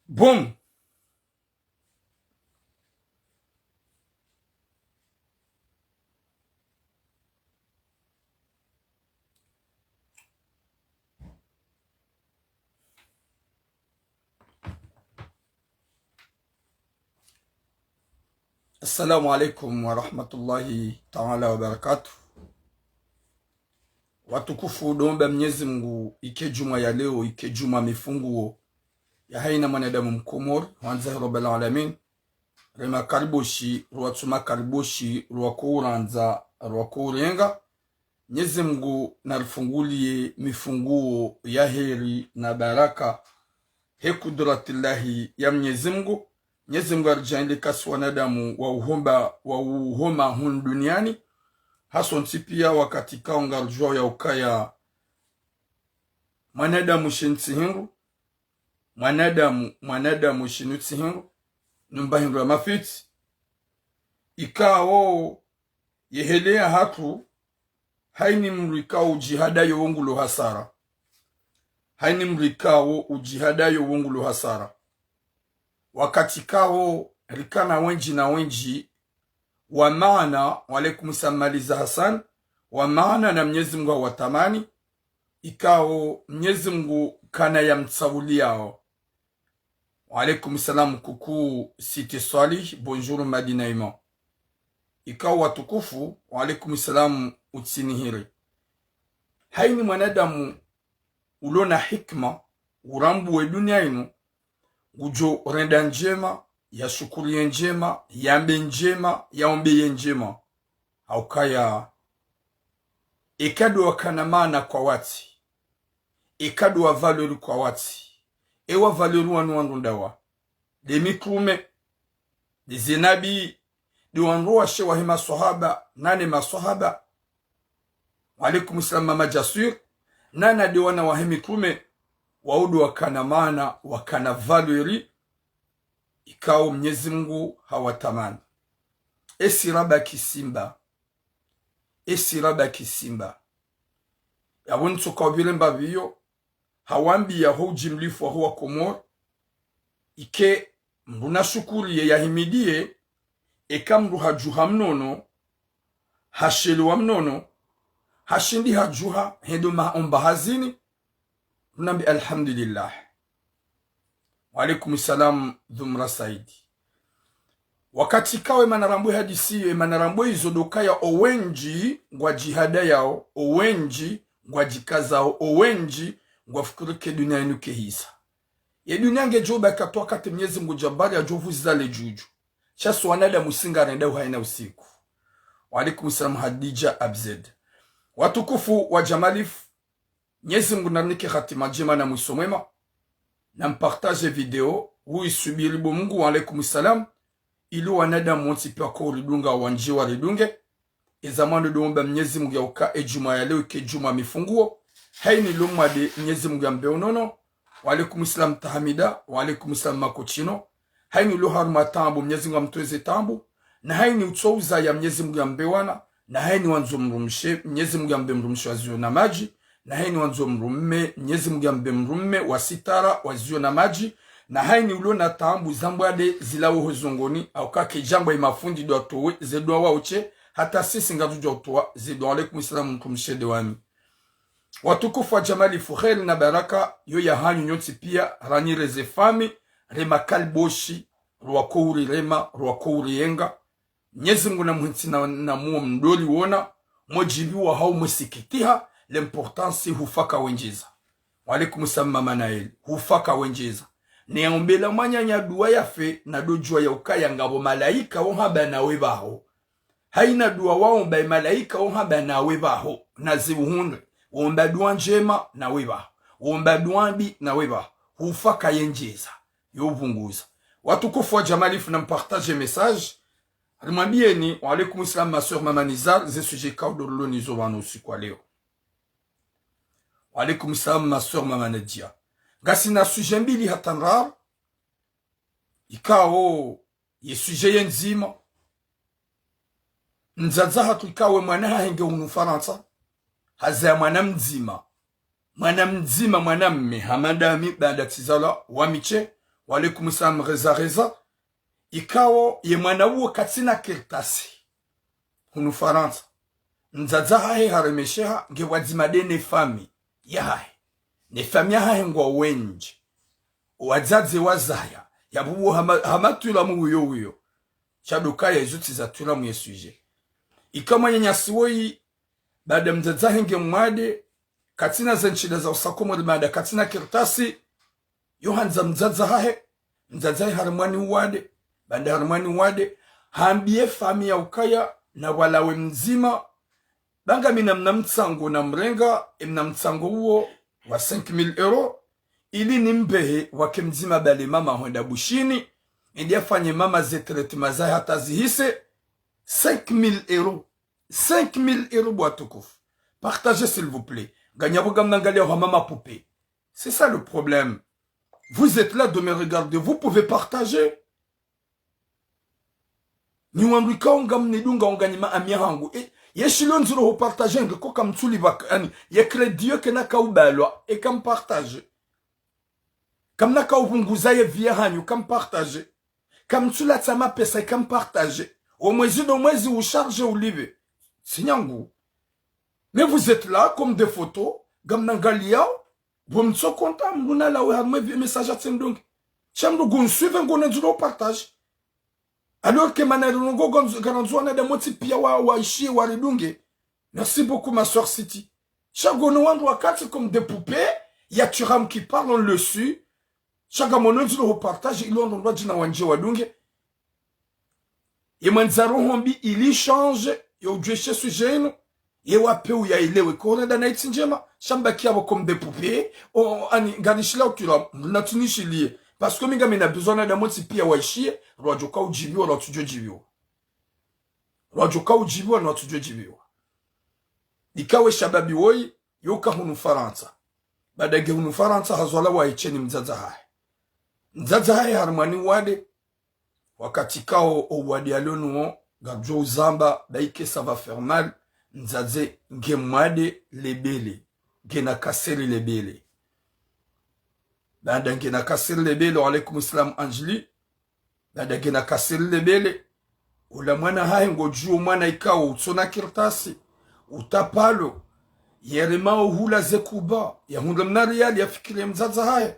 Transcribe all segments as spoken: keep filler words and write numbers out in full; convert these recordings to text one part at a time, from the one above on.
Boom. Assalamu alaikum wa rahmatullahi ta'ala wa barakatuh. Watukufu, ndo omba Mnyezi Mngu, ike djumwa ya leo, ike djumwa mifunguo, ya haina mwanadamu Mkomori, hwandza Rabbal Alamin, rema kariboshi, rwatuma kariboshi, rwako urandza, rwako urenga. Mnyezi Mngu narifungulie mifunguo ya heri na baraka, he kudratillahi ya Mnyezi Mngu. Mnyezi Mngu aridjaanlie kasi wanadamu wa uhomba, wa uhoma hunu duniani. Hasontsi pia wakati ikao ngaridjuao ya ukaya mwanadamu shintsi hindru, mwanadamu, mwanadamu shinu tsi hindru, numba hindru ya mafitsi. Ikao yeheleya hatru, haini mdru ikao udjihadayo wo ngulo hasara. Haini mdru ikao udjihadayo wo ngulo hasara. Wakati ikao rikana wendji na wendji wa maana, wa alaikum salam Maliza Hassan, wa maana na Mnyezi Mngu hawatamani, ikao Mnyezi Mngu kana ya mtsauliao. Wa alaikum salam, coucou Cité Swalih, bonjour Madina Imam. Ikao watukufu, wa alaikum salam, utsinihiri. Haini mwanadamu ulo na hikma, urambuwe dunia inu, ngudjo renda ndjema, yashukuriye ndjema, yambe ndjema, yaombeye ndjema. Haukaya, eka ndo wakana maana kwa watsi, eka ndo wa valeur kwa watsi, ewa valeur wanu wandru ndawa? Nde mitrume, nde zenabi, nde wandru washe wahe maswahaba, nane maswahaba. Wa alaikum salam Mama Jaswir, nana nde wana wahe mitrume, wao ndo wakana maana, wakana valeur, ikao Mnyezi Mngu hawatamani. Esi rabaki simba. Esi rabaki simba. Yapvo ntsoka upvire mbapvi iyo, hawambiya ho udjimlifu waho wa Komori, ike mdru nashukuriye yahimidiye, eka mdru hadjuha mnono, hashelewa mnono, hashindi hadjuha, hendo maomba hazini, mnambi alhamdulillah. Wa alaikum salam, Dhumra Saidi. Wakati ikao emana rambwe hadisi iyo, emana rambwe izo ndo ukaya owendji ngwadjihadayao, owendji ngwadjikazao, owendji ngwafikiri ke dunia inu kehisa. Ye dunia ngedjo baki hata wakati Mnyezi Mngu Jabari yadjo vuziza le djudju. Sha si wanadamu si ngarendao haina usiku. Wa alaikum salam, Hadidja Abzed. Watukufu wa Jamalif, Mnyezi Mngu narinike hatima ndjema na mwiso mwema. Na mpartage video, hu isubiri bo Mngu, wa alaikum salam, ili wanadamu wontsi pia wako uridunga wandji waridunge. Eza mwando ndo omba Mnyezi Mngu ya uka edjumwa ya leo ike djumwa mifunguo. Haini lo mwade Mnyezi Mngu yambe unono. Wa alaikum salam Tahamida, wa alaikum salam Makochino. Haini lo harumwa taabu, Mnyezi Mngu yamtoweze taabu. Na haini utso uzaya, Mnyezi Mngu yambe wana. Na haini wandzo mdrumshe, Mnyezi Mngu yambe mdrumshe wa ziyo na madji. Na haini wandzo mdrumme, Mnyezi Mngu yambe mdrumme wa sitara wa ziyo na madji. Na haini ulo na taabu za mbwade zilawo ho zongoni, hauka kedjambwa imafundi ndo watowe, ze dua waotshe, hata sisi ngarudjo utowa ze dua. Wa alaikum salam mdrumshe nde wami. Watukufu wa Jamalif, kheri na baraka yo ya hanyu nyontsi pia, ranyire ze fami, rema kaliboshi, rwako urirema, rwako uriyenga. Mnyezi Mngu na muhentsi na, na muo mdori wona, mo djimbi wa hau mwesikitiha, l'important si hufa kawendjeza. Wa alaikum salam Mama Naeli, hufa kawendjeza. Ne yaombela mwananya dua yafe, na ndo djua ya ukaya ngapvo malaika wo hamba nawe pvaho. Haina dua waomba, emalaika wo hamba nawe pvaho, na ziuhundre. Womba dua ndjema, nawe pvaho. Womba dua mbi, nawe pvaho. Hufa kayendjeza. Yo upvunguza. Watukufu wa Jamalif, na mpartage message. Rimwambieni, wa alaikum salam, ma sœur Mama Nizar, ze sujet ikao ndo rilo nizo pvanu usiku wa leo. Wa alaikum salam, ma sœur Mama Nadia. Ngasina sujet mbili hata ndraru, ikao ye sujet ye ndzima. Mdzadze hatru ikao we mwana hahenge unu Farantsa, hazaya mwana mdzima. Mwana mdzima, mwana mme, hama ndami, baanda tsizalwa, wa mi she, Wa alaikum salam, Reza Reza. Ikao ye mwana uwo katsina kartasi. Hunu Farantsa. Mdzadze hahe haremesheha nge pvwadzima de ne fami yahahe. Ne fami yahahe ngwa wendji. Wadzadze wazaya. Yapvo hama, hama twilamu uyo uyo. Sha ndo ukaya izo tsi za twilamu ye sujet. Ika mwananyasi woyi, baada mdzadze hahe nge mwade, katsina ze ntsida za usa Komori, baada katsina kartasi, yo handza mdzadze hahe, mdzadze hahe harimwa ni uwade, baada harimwa ni uwade, hambiye fami ya ukaya na walawe mdzima, ba ngamina mna mtsango namrenga, e mna mtsango uwo wa cinq mille euros, ili nimbehe wake mdzima bale mama hwenda Bushini, ende yafanye mama ze traitements zahe hata zihise. Cinq mille euros. Cinq mille euros, bo watukufu. Partagez, s'il vous plaît. Nganyapvo ngamnangalia hwa mama poupée. C'est ça le problème. Vous êtes là de me regarder. Vous pouvez partager. Nyi wandru ikao ngamnidunga, o nganyi ma amis hangu. E, ye shilio ndziro ho partager, nge ko kamtsuli bak-, ani, ye crédit yo kena kaubalwa, e kampartager. Kamna kaupvunguza ye vie yahanyu, kampartager. Kamtsula tsa mapesa, kampartager. O mwezi ndo mwezi u charge ulipve. Sinyangu. Mais vous êtes là comme des photos, ngamnangaliao, pvo mtso konta, mndru nalawe harimwa e vie message atsendunge. Sha mndru ngu nsuivre ngono ndziro partager. Alors que mana rilongo gandzo-, garandzo wanadamu wontsi pia wa, waishiye waridunge. Merci beaucoup, ma sœur City. Sha ngono wandru wakati comme des poupées, ya Thuram qui parle, on le suit. Sha ngamono ndziro ho partager, ili wandru ndwadjina wandje wadunge. Ye mwandza roho mbi, ili change, yo udjuwe she sujet inu. Ye wapve uyaelewe, ko renda na itsi ndjema, sha mbaki yapvo comme des poupées, o, ani, nganishila utwila, natsunishiliye. Parce que mi ngamina besoin wanadamu wontsi pia waishiye, rwadjoka udjibiwa, rwatsudjo djibiwa. Rwadjoka udjibiwa, rwatsudjo djibiwa. Ikawe shababi woyi, yo uka hunu Farantsa. Baada nge hunu Farantsa hazwala waisheni mdzadze hahe. Mdzadze hahe harimwa ni uwade, wakati kao o uwade yalio nuwo, ngamdjo uzamba, ba ike ça va faire mal, mdzadze nge mwade lebele, ngena kaseri lebele. Baada ngena kaseri lebele, wa alaikum salam Anjli, baada ngena kaseri lebele, ula mwana hahe ngodjuo mwana ikao utsona kartasi, utapalo, yeremao hula ze kuba, yahundra mna riali, yafikiri mdzadze hahe.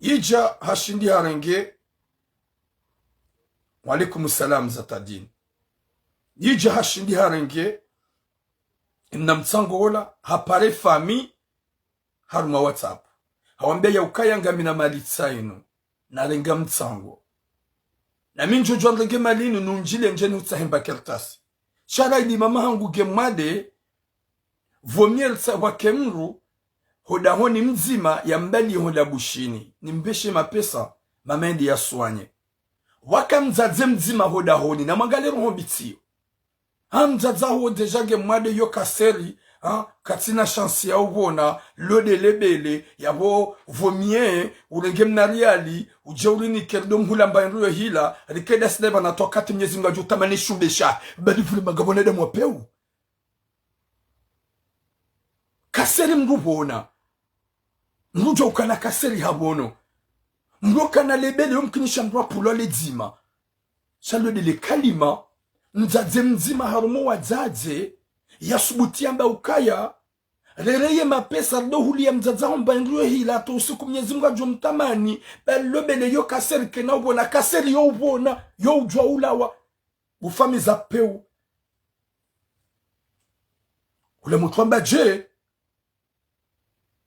Idja hashindi harenge, wa alaikum salam Zatadine. Idja hashindi harenge, mna mtsango ola, hapare fami, harumwa WhatsApp. Hawambia ya ukaya ngamina mali tsi inu, narenga mtsango. Na mi ndjodjuwa nrenge mali inu, nundjile ndje nihutsahe mba kartasi. Sha ra ili mama hangu nge mwade, vaut mieux ritsahe wake mndru, ho dahoni mdzima, yambali ho la Bushini. Nimbeshe mapesa, mama yende yaswanye. Waka mdzadze mdzima ho dahoni, namwangalie roho mbi tsiyo. Ha mdzadze haho déjà nge mwade yo kaseri, ha, katsina chance ya upvona, lo de lebele, yapvo vaut mieux, urenge mna riali, udje urinike rido mhula mba indru yo hila, rike dasi na iba na twa wakati Mnyezi Mngu adjo tamani shumbe sha, bali vule manga bona damu wa peu. Kaseri mndru pvona. Mndru djo ukana kaseri hapvono. Mndru ukana lebele yo mkinisha mndru apvulwa ledzima. Sha lo de le kalima, mdzadze mdzima harumwa wadzadze, yasubuti yamba ukaya, rereye mapesa rido huliya mdzadze haho mba indru yo hila, hata usiku Mnyezi Mngu adjo mtamani, bali lo bele yo kaseri kena upvona, kaseri yo upvona, yo udjuwa ulawa. Bo fami za peu. Ule mutru amba dje,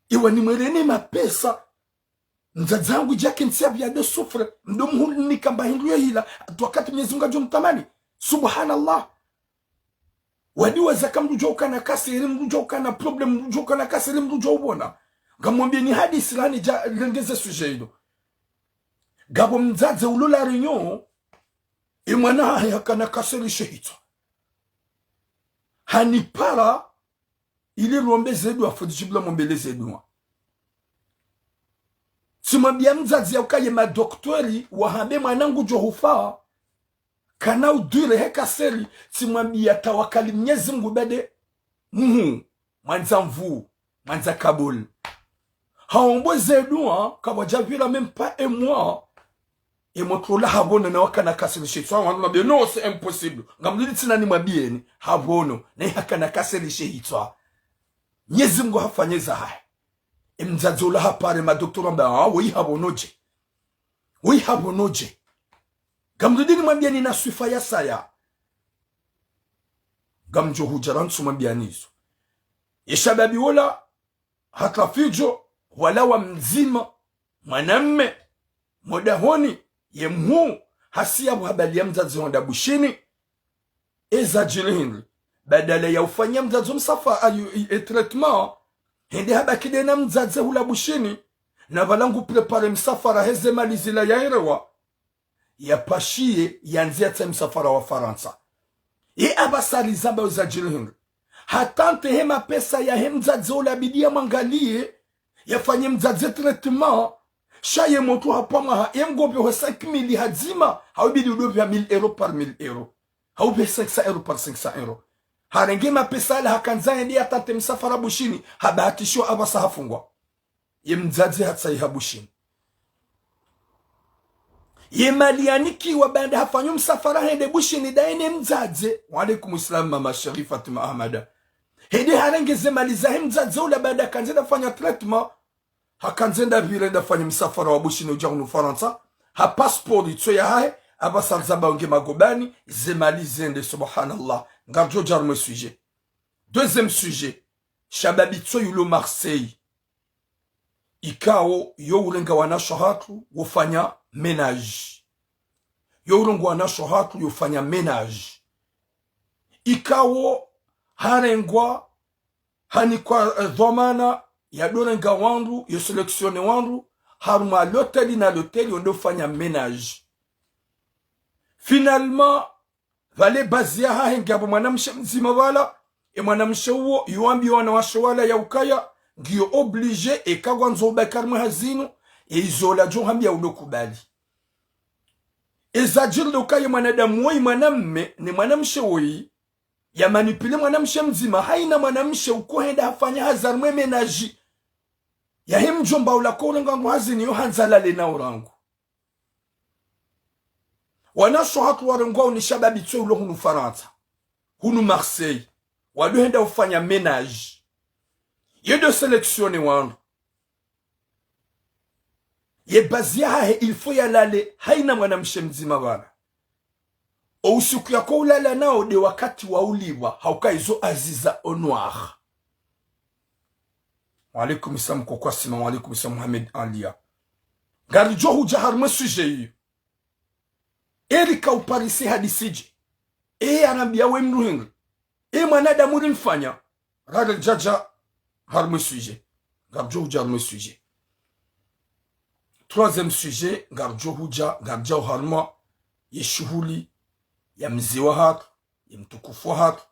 iwa nimwereni mapesa. Mdzadze hangu idja kentsi ya pvia de souffre. Mdo mhunika mba hindru yo hila. Hata wakati Mnyezi Mngu adjo mtamani. Subhanallah. Wadi wazaka mndru djo ukana kaseri, mndru djo ukana problème, mndru djo ukana kaseri, mndru djo upvona. Ngamwambiyeni hadisi lani dja rengeze sujet ilo. Ngapvo mdzadze ulo La Réunion, e mwana hahe hakana kaseri she hitswa. Hanipara, ili rombe ze dua, fudhi djibula mombele ze dua. Tsimwambiya mdzadze ya ukaya ye madokteri wahambe mwana ngudjo hufa, kana udwire he kaseri, tsimwambiya tawakali Mnyezi Mngu bade, muhu, mwandza mvu, mwandza kabul. Haombo ze dua, kapvadja pvira même pas un mois, Emotro ola hapvono na wakana kasirishe hitswa, wandru nambiye, non, c'est impossible. Ngamlili tsina nimwambiyeni, hapvono, na hakana kasirishe hitswa. Mnyezi Mungu hafanye zahahe. Emdzadze ola hapare, madoktora wamba, ah, woyi hapvono dje. Woyi hapvono dje. Ngamlili nimwambiyeni na swifa ya saya. Ngamdjo hudja rantsu mwambiyani izo. Ye shababi wola, hatra fidjo, wala wa mdzima, mwanamme, modahoni, ye mhuu, hasiya pvo habaliya mdzadze hwenda Bushini, eza djiri hindri, badala ya ufanya mdzadze msafa-, ayu, i, e traitement, hende habaki de na mdzadze hula Bushini, na pvala ngu préparer msafara heze mali zila yaherewa, yapashiye yandze yatsahe msafara wa Farantsa. Ye apvasa rizamba yo zadjiri hindri. Hatante he mapesa yahe mdzadze ola bidi yamwangaliye, yafanye mdzadze traitement, sha ye motro hapvwa mwaha, ye mgombe ho cinq mille hadzima, hau bidi udopve mille euros par mille euros. Hau pve cinq cents euros par cinq cents euros. Harenge mapesa yala hakandza yende yatante msafara Bushini, habahatishiwa apvasa hafungwa. Ye mdzadze hatsahiha Bushini. Ye mali yanikiwa baanda hafanya msafara hende Bushini daye ne mdzadze. Wa alaikum salam, mama chérie Fatima Ahmada. Hende harenge ze mali zahe mdzadze ola baanda hakandze nda fanya traitement. Hakandze nda pvire nda fanya msafara wa Bushini udja hunu Farantsa. Ha passeport itso yahahe, apvasa rizamba nge magobani, ze mali zende, subhanallah. Ngardjo dja harumwe sujet. Deuxième sujet. Shababi tso yulo Marseille. Ikao yo urenga wanashe hatru wofanya ménage. Yo urenga wanashe hatru yofanya ménage. Ikao harengwa, hanikwa, eh, dhwamana ya dorenga wandru, yo sélectionner wandru, harumwa l'hôtel na l'hôtel wende ufanya ménage. Finalement, pvale bazi yahahe ngiapvo mwanamshe mdzima pvala, e mwanamshe uwo, yuwambiya wanawashe wala ya ukaya, ngiyo obligé, eka ngwandzo ubaki harimwe hazi inu, e izo ola djo hambiya udo kubali. Eza djiri ndo ukaya mwanadamu woyi mwanamme, ne mwanamshe woyi, ya manipuler mwanamshe mdzima, haina mwanamshe uko henda hafanya hazi harimwe ménage yahe mdjomba ula ko urenga ngu hazini yo handza lale na urangu. Wanashe hatru warengwa uni shababi tso ulo hunu Farantsa, hunu Marseille, wado henda ufanya ménage. Yendo sélectionner wandru. Ye bazi yahahe il faut yalale haina mwanamshe mdzima pvanu. O usiku yako ulala nao de wakati wa ulipvwa, hauka izo hazi za au noir. Wa alaikum salam Koko Asima, wa alaikum salam Mohamed Alia. Ngaridjo hudja harumwe sujet iyo. Eri ka uparise hadisi dje. E yarambiya we mdru hindri. E mwanadamu rimfanya. Rare djadja harumwe sujet. Ngaridjo hudja harumwe sujet. Troisième sujet, ngaridjo hudja, ngaridjo harumwa ye shuhuli ya mze wahatru, ye mtukufu wahatru,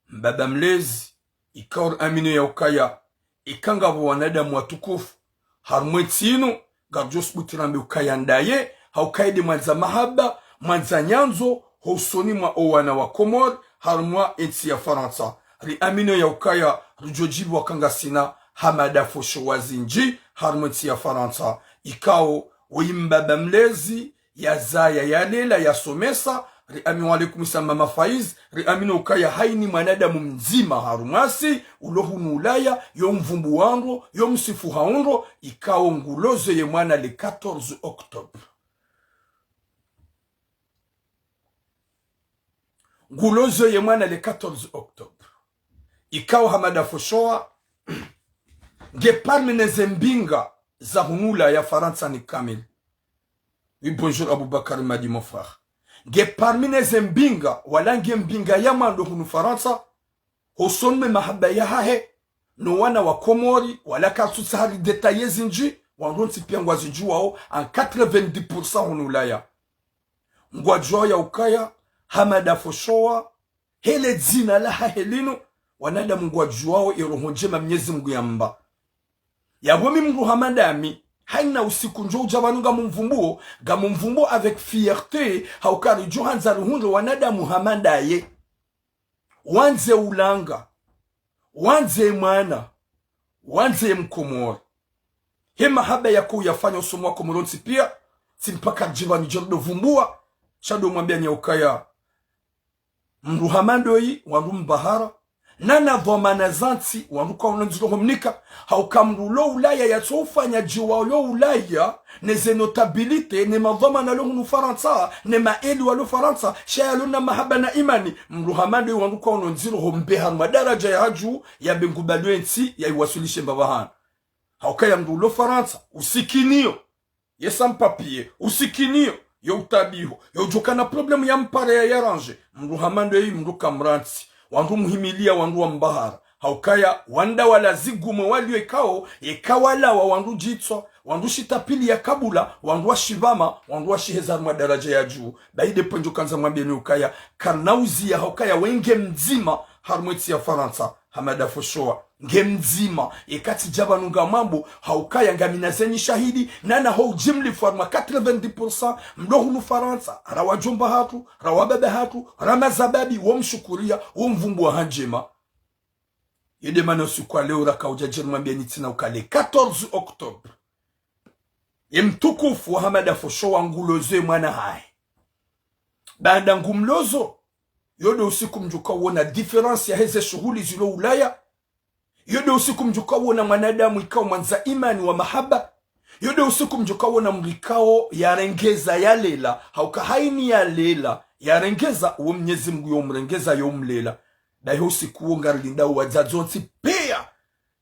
mbaba mlezi, ikao riamini ya ukaya, ika ngapvo wanadamu watukufu harumwe ntsi inu, ngaridjo subuti rambe ukaya ndaye, ha ukaya de mwandza mahaba, mwandza nyandzo, ho usoni mwa o wana wa Komori, harumwa entsi ya Farantsa. Riamini ya ukaya, ridjo djibu waka ngasina Hamada Fosho wa zindji, harumwe ntsi ya Farantsa. Ikao, woyi mbaba mlezi, yazaya, yalela, yasomesa, riamini, wa alaikum salam mama Faiz, riamini ukaya haina mwanadamu mdzima harumwasi, ulo hunu Ulaya, yo mvumbu wandro, yo msifu haundro, ikao ngulozo ye mwana le quatorze octobre. Ngulozo ye mwana le quatorze octobre. Ikao Hamada Fosho wa, nge parmi neze mbinga za hunu Ulaya Farantsa ni kamili. Oui, bonjour Aboubacar Madi, mon frère. Nge parmi neze mbinga, wala nge mbinga ya mwando hunu Farantsa, ho usoni mwe mahaba yahahe, no wana wa Komori, wala katsutsaha ri détailler zindji, wandru wontsi piya ngwazidjuwao, en quatre-vingt-dix pour cent hunu Ulaya. Ngwadjuwao ya ukaya, Hamada Fosho wa, hele dzina lahahe linu, wanadamu ngwadjuwao ye roho ndjema Mnyezi Mungu yamba. Yapvo mi mdru hama ndami, haina usiku ndjo udja pvanu ngamumvumbuo, ngamumvumbuo avec fierté, ha uka ridjo handza rihundre wanadamu hama ndaye. Wandze ulanga, wandze mwana, wandze Mkomori. He mahaba yako uyafanya usoni mwa Komori wontsi piya, tsi mpaka ridjipvani djeri ndo vumbua. Sha ndo mwambiani ya ukaya mdru hama ndoyi, wandru mbahara, nana dhwamana za ntsi, wandru kwauno ndziro ho mnika, hauka mdru ulo Ulaya yatso ufanya djiwa ulo Ulaya, ne ze notabilité, ne madhwamana walo hunu Farantsa, ne maeli walo Farantsa, sha yalo na mahaba na imani, mdru hama ndoyi wandru kwauno ndziro ho mbe harumwa daraja ya hadju, ya be ngubaliwe ntsi, ya iwaswilishe mbapvi hanu. Hauka ya mdru ulo Farantsa, usikiniyo, ye sans papier, usikiniyo, yo utabiho, yo udjokana problème ya mpare ya yarange, mdru hama ndoyi mdru kamrantsi, wandru muhimilia wandru wa mbahara, haukaya wandru wala zigume walio ikao, yeka walawa wandru djitswa, wandru shitapili ya kabula, wandru wa shipvama, wandru wa shiheza harumwa daraja ya dju, bahi nde pvendjo kandza mwambieni ukaya, karina uziya haukaya wenge mdzima, harumwa entsi ya Farantsa, Hamada Foshowa, nge mdzima, yeka tsidja pvanu ngamwambo, haukaya ngamina zenyi shahidi, nana ho ujimlifu harumwa quatre-vingt-dix pour cent, mdru hunu Farantsa, ra wadjomba hatru, ra wababa hatru, ra mazababi, wo mshukuria, wo mvumbua ha ndjema. Yede mana usiku wa leo raka udja djeri mwambieni tsina uka le quatorze octobre, ye mtukufu wa Hamada Foshowa ngulozo ye mwana hahe. Baanda ngumlozo, yo nde usiku mdjo uka uona différence ya heze shuhuli zilo Ulaya. Yo nde usiku mdjo uka uona mwanadamu ikao mwandza imani wa mahaba. Yo nde usiku mdjo uka uona mdru ikao yarengeza yalela. Hauka haini yalela, yarengeza, uwo Mnyezi Mngu yo umrengeza yo umlela. Bahi ho usiku wo ngarilindao wadzadze wontsi pia.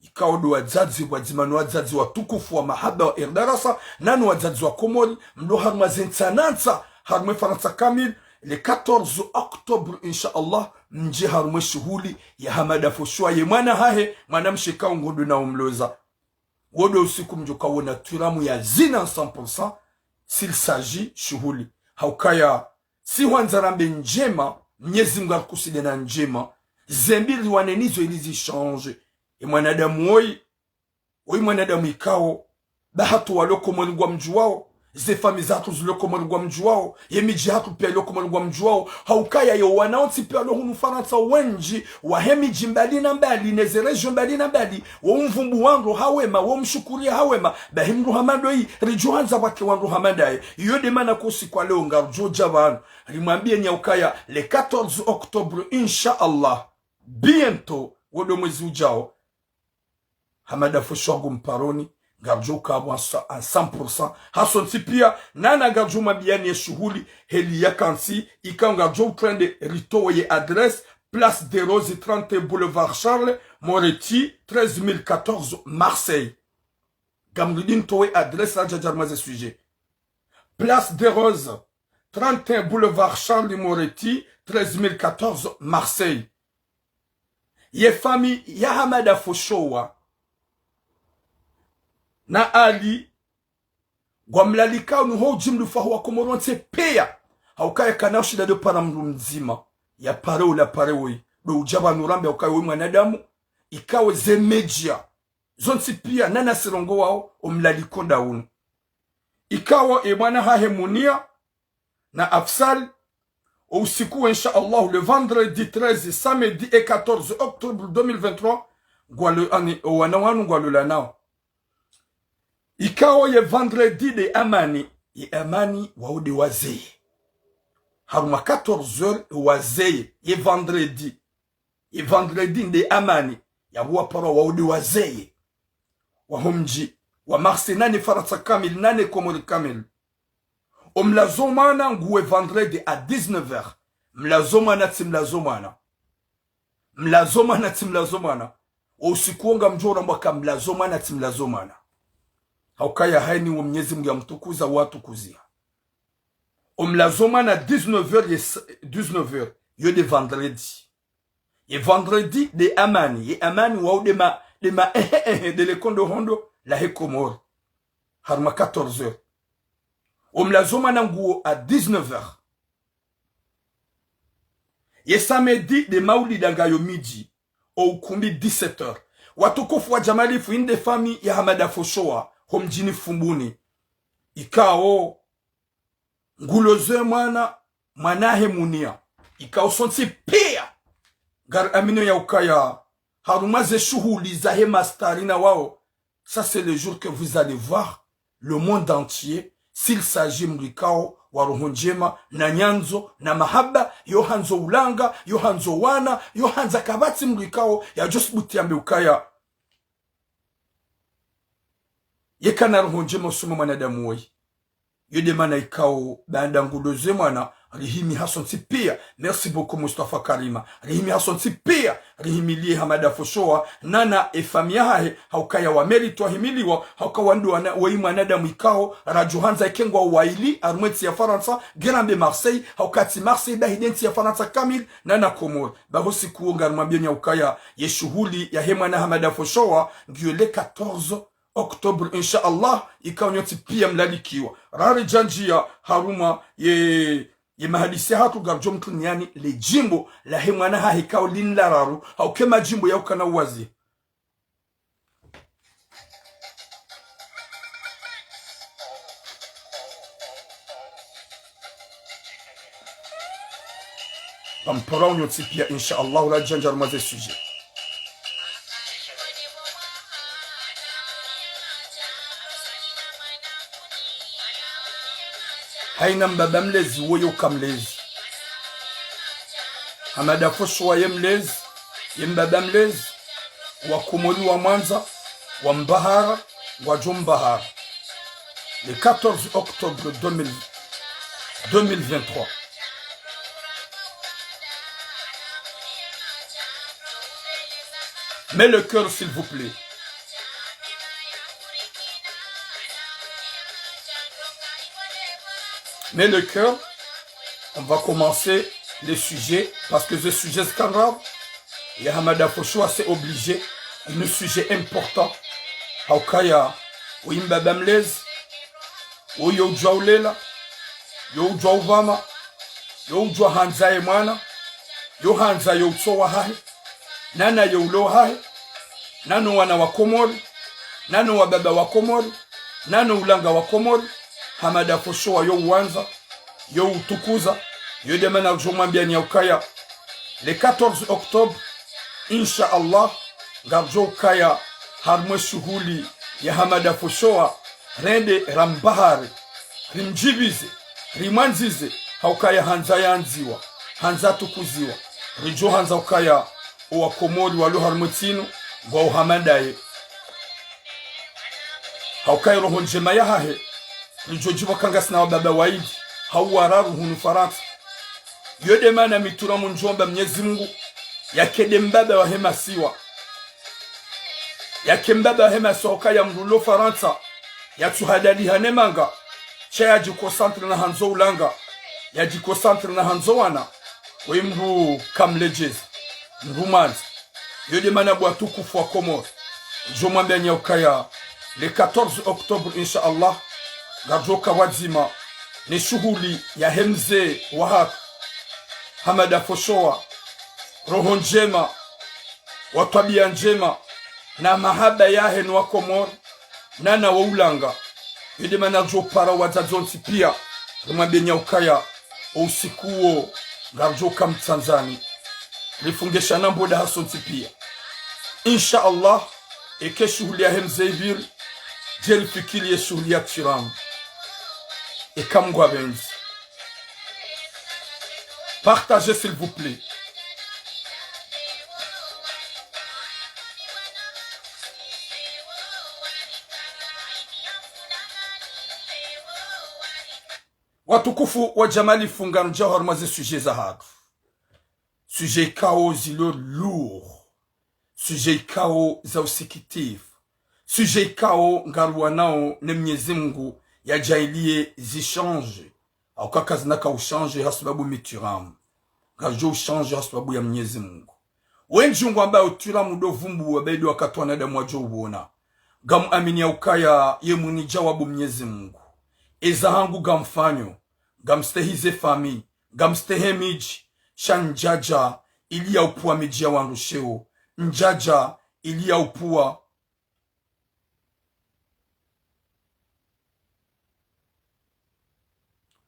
Ikao ndo wadzadze, pvwadzima no wadzadze watukufu wa mahaba wa R D R S, nano wadzadze wa Komori, mlo harumwa ze ntsa na ntsa, harumwa Farantsa kamili, le quatorze octobre, insha Allah, mdje harumwa shuhuli ya Hamada Foshowa ye mwana hahe, mwana mshe ikao ngondo na umloza. Wo ndo usiku mdjo uka uona twiramu ya zina cent pour cent, s'il s'agit shuhuli. Haukaya, si hwandza rambe ndjema, Mnyezi Mngu arikusudiye na ndjema, ze mbi riwane nizo ili zi change. E mwanadamu woyi, woyi mwanadamu ikao, bahatru walo Komori ngwamdjuwao, ze fami zahatru zilo Komori ngwamdjuwao, ye midji yahatru pia ilo Komori ngwamdjuwao, haukaya yo wana wontsi pia walo hunu Farantsa wendji, wahe midji mbali na mbali, ne ze région mbali na mbali, wo umvumbu wandru ha wema, wo umshukuria ha wema, bahi mdru hama ndoyi, ridjo handza pvwake wandru hama ndaye. Iyo nde mana ko usiku wa leo ngaridjo dja pvanu, rimwambieni ya ukaya, le quatorze octobre, insha Allah, bientôt, wo ndo mwezi udjao, Hamada Foshowa ngu mparoni, ngaridjo uka pvo à cent pour cent. Hasontsi pia, nana ngaridjo mwambiani ye shuhuli, heli yakantsi, ikao ngaridjo utrende ritowe ye adresse, Place des Roses, trente et un boulevard Charles Moretti, treize mille quatorze, Marseille. Ngamridi nitowe adresse radja dja harumwa ze sujet. Place des Roses, trente et un boulevard Charles Moretti, treize mille quatorze, Marseille. Ye fami ya Hamada Foshowa na Ali, ngwamlalikao nu ho ujimlifu waho wa Komori wontsi pia. Haukaya kana ushinda ndo para mdru mdzima, ya pare ula pare woyi, ndo udja pvanu rambe haukaya woyi mwanadamu, ikao ze média zontsi pia, nana si rongowao, o mlaliko nda unu. Ikao e mwana hahe Munia, na Afsal, o usiku wa, insha Allah, le vendredi treize, samedi et quatorze octobre deux mille vingt-trois, ngwalo, ani, o wana wanu ngwalola nao. Ikao ye vendredi nde amani, ye amani wao nde wazeye. Harumwa quatorze heures wazeye, ye vendredi. Ye vendredi nde amani, yapvo waparwa wao nde wazeye. Waho mdji wa Marseille, nane Farantsa kamili, nane Komori kamili. O mlazo mwana nguwe vendredi à dix-neuf heures. Mlazo mwana tsi mlazo mwana. Mlazo mwana tsi mlazo mwana. O usiku wo ngamdjo urambwa ka mlazo mwana tsi mlazo mwana. Haukaya haini wo Mnyezi Mngu ya mtukuza, watukuziha. O mlazo mwana dix-neuf heures, ye s-, dix-neuf heures. Yo nde vendredi. Ye vendredi nde amani, ye amani wao nde ma, nde ma, ehe, ehe, nde le kondo hondo lahe Komori. Harumwa quatorze heures. O mlazo mwana nguwo à dix-neuf heures. Ye samedi nde maulida ngayo midi, o ukumbi dix-sept heures. Watukufu wa djamalifu, inde fami ya Hamada Foshowa, ho mdjini Fumbuni. Ikao, ngulozo ye mwana, mwana hahe Munia. Ikao sontsi pia ngari aminio ya ukaya, harumwa ze shuhuli zahe mastari na wao, ça c'est le jour que vous allez voir le monde entier, S'il s'agit mdru ikao wa roho ndjema, na nyandzo, na mahaba, yo handzo ulanga, yo handzo wana, yo handza kapvatsi mdru ikao yadjo subutu yambe ukaya yeka na roho ndjema usoni mwa mwanadamu woyi. Yo nde mana ikao baanda nguloze mwana, rihimi hasontsi pia. Merci beaucoup Mustafa Karima. Rihimi hasontsi pia, rihimilie Hamada Foshoa, nana e famiyi yahahe, ha ukaya wa mérite wahimiliwa, ha uka wandru wana, woyi mwanadamu ikao, radjo handza ike ngwao waili, harumwa entsi ya Farantsa, nge rambe Marseille, ha uka tsi Marseille, bahi nde ntsi ya Farantsa kamili, nana Komori. Baho siku wo ngarimwambieni ya ukaya, ye shuhuli yahe mwana Hamada Foshoa, ngiyo le quatorze octobre, insha Allah, ikao nyontsi pia mlalikiwa. Raridja ndjia harumwa ye, ye mahadisi yahatru ngaridjo mtruniani le djimbo lahe mwana hahe ikao lini la raru, ha uka e madjimbo ya ukana uwazi. Ngamparao nyontsi pia, insha Allah, ula djandja harumwa ze sujet. Hayina mbaba mlezi, woyi uka mlezi. Hamada Foshoa ye mlezi, ye mbaba mlezi, wa Komori wa mwandza, wa mbahara, ngwadjo mbahara. Le quatorze octobre deux mille, deux mille vingt-trois. Mets le cœur, s'il vous plaît. Mets le cœur. On va commencer le sujet, parce que ce sujet, c'est grave. Ya Hamada Foshoa, c'est obligé. Un sujet important. Ha ukaya, woyi mbaba mlezi, woyi yo udjua ulela, yo udjua upvama, yo udjua handza ye mwana, yo handza yo utso wahahe, nana yo ulo wahahe, nano wana wa Komori, nano wababa wa Komori, nano ulanga wa Komori, Hamada Foshoa yo uwandza, yo utukuza, yo nde mana ngudjo mwambiani ya ukaya, le quatorze octobre, insha Allah, ngaridjo ukaya harumwa e shuhuli ya Hamada Foshoa, rende rambahare, rimdjivize, rimwandzize, ha ukaya handza yandziwa, handza tukuziwa, ridjo handza ukaya owa Komori walo harumwa entsi inu, ngwao Hamada ye. Ha ukaya roho ndjema yahahe, ridjo djipva ka ngasina wababa waili, hau wararu hunu Farantsa. Yo nde mana mi turamu ndjomba Mnyezi Mungu, yake nde mbaba wahe masiwa. Yake mbaba wahe masiwa ha ukaya mdru ulo Farantsa, yatsuhadaliha ne manga, sha yadjiconcentre na handzo ulanga, yadjiconcentre na handzo wana, woyi mdru kamledjeza, mdru mwandza. Yo nde mana bo watukufu wa Komori, ngudjo mwambiani ya ukaya, le quatorze octobre, insha Allah, ngaridjo ka pvwadzima ne shuhuli yahe mze wahatru, Hamada Foshoa, roho ndjema, wa twabia ndjema, na mahaba yahe no wa Komori, nana wo ulanga. Yo nde mana ngudjo para wadzadze wontsi pia, rimwambieni ya ukaya, o usiku wo, ngaridjo ka mtsandzani. Rifunge sha na mboda hasontsi pia. Insha Allah, eka e shuhuli yahe mze ipviri, djeli fikiri ye shuhuli ya tiramu. Eka Mngu apvendze. Partagez, s'il vous plaît. Watukufu wa Jamalifu, ngarudjao harumwa ze sujet zahatru. Sujet ikao zilo lourd. Sujet ikao za usikitifu. Sujet ikao ngaruwanao ne Mnyezi Mungu yadjaaliye zichange. Hauka kazina ka uchange hasibabu mitiramu. Ngazidjo uchange hasibabu ya Mnyezi Mungu. Wendji ngwambao utiramu ndo uvumbuwa, baidi wakati wanadamu wadjo uvona. Ngamuamini ya ukaya ye mwinyi djawabu Mnyezi Mungu. Eza hangu ngamfanyo, ngamstehi ze famiyi, ngamstehi midji, sha ndjadja ili ya upvuwa midji ya wandru sheo, ndjadja ili ya upvuwa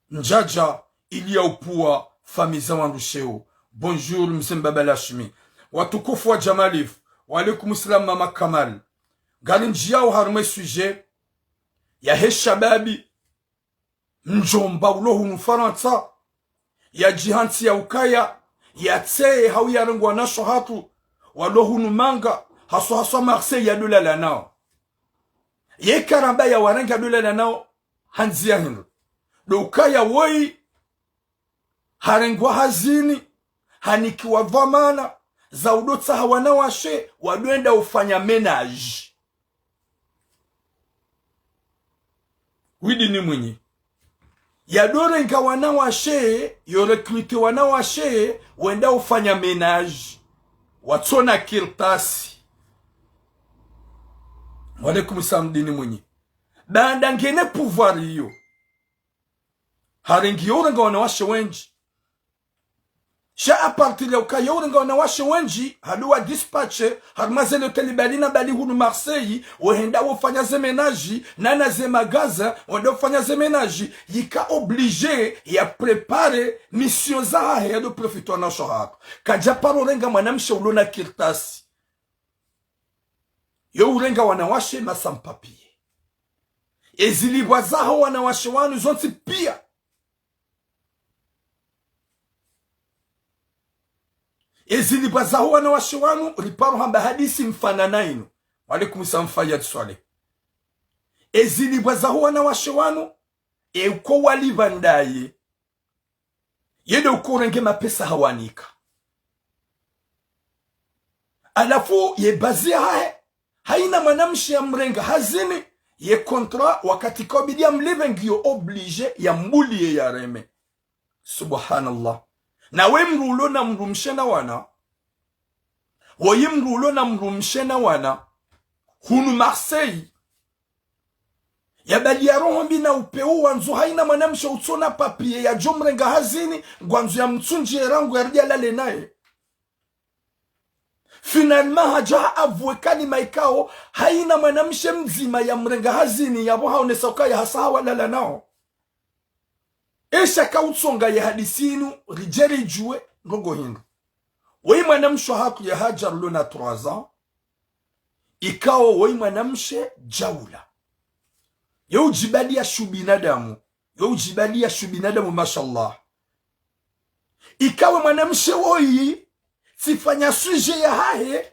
ndjadja ili ya upvuwa famiyi za wandru sheo. Bonjour, mze Mbaba Lashmi. Watukufu wa Jamalifu, wa alaikum salam, Mama Kamal. Ngarindjiyao harumwa e sujet yahe shababi, mdjomba ulo hunu Farantsa, yadjihantsi ya ukaya, yatseye hau yarenge wanashe hatru, walo hunu manga, haswa haswa Marseille yadolala nao. Ye karamba yawarenge yadolala nao, ha ndziya hindri. Ndo ukaya woyi, harengwa hazini, hanikiwa dhwamana, za udotsaha wanawashe, wadoenda ufanya ménage. Widi ni mwinyi. Yadorenga wanawashe, yo recruter wanawashe, wenda ufanya ménage. Watsona kartasi. Wa alaikum salam Dini Mwinyi. Baanda ngena pouvoir iyo, harenge yo urenga wanawashe wendji. Sha à partir ya ukaya yo urenga wanawashe wendji, hado wa dispatcher, harumwa ze loteli mbali na mbali hunu Marseille, wahenda wofanya ze ménage, na na ze magasin, wahenda wofanya ze ménage, yika obligé ya préparer mission zahahe yado profiter wanawashe hatru. Kadja paro renga mwanamshe ulo na kartasi. Yo urenga wanawashe ma sans papier. Ezilipvwa zaho wanawashe wanu zontsi pia. Ezilipvwa zaho wanawashe wanu, riparo hamba hadisi mfanana inu. Wa alaikum salam Fayad Swaleh. Ezilipvwa zaho wanawashe wanu, e uko walipva ndaye. Ye ndo uko urenge mapesa hawanika. Halafu ye bazi yahahe, hayina mwanamshe yamrenga hazini, ye contrat wakati kaubidi yamlipve ngiyo obligé yambuliye yareme. Subhanallah. Nawe mdru ulo na mdrumshe na wana. Woyi mdru ulo na mdrumshe na wana. Hunu Marseille. Yabaliya roho mbi na upvewu wandzo hayina mwanamshe utsona papier yadjo mrenga hazini, ngwandzo yamtsundjiye rangu yaridja lale naye. Finalement hadja haavwe kalima ikao, hayina mwanamshe mdzima yamrenga hazini, yapvo haonesa ukaya hasa hawalala nao. Esha kautsonga ye hadisi inu, ridje ridjuwe, ndrongo hindri. Woyi mwanamshe hatru ya Hajar ulo na trois ans, ikao woyi mwanamshe djaula. Yo udjibaliya shu binadamu. Yo udjibaliya shu binadamu, mashallah. Ikawe mwanamshe woyi, tsifanya sujet yahahe,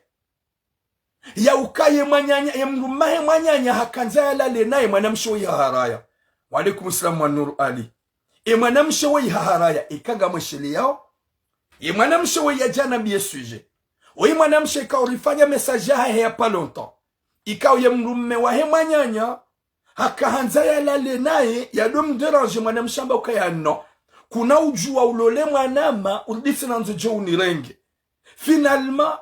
ya ukaye mwananya, ye mdrumahe mwananya hakandza yalale naye, mwanamshe woyi haharaya. Wa alaikum salam wa Nuru Ali. E mwanamshe woyi haharaya, ika ngamwesheleyao. E mwanamshe woyi yadja na biye sujet. Woyi mwanamshe ikao rifanya message yahahe ya pas longtemps. Ikao ye mdrume wahe mwananya, hakahandza yalale naye, yado mdéranger mwanamshe amba ukaya non. Kuna udjuwa ulole mwanama, uridisi nandzo dje unirenge. Finalement,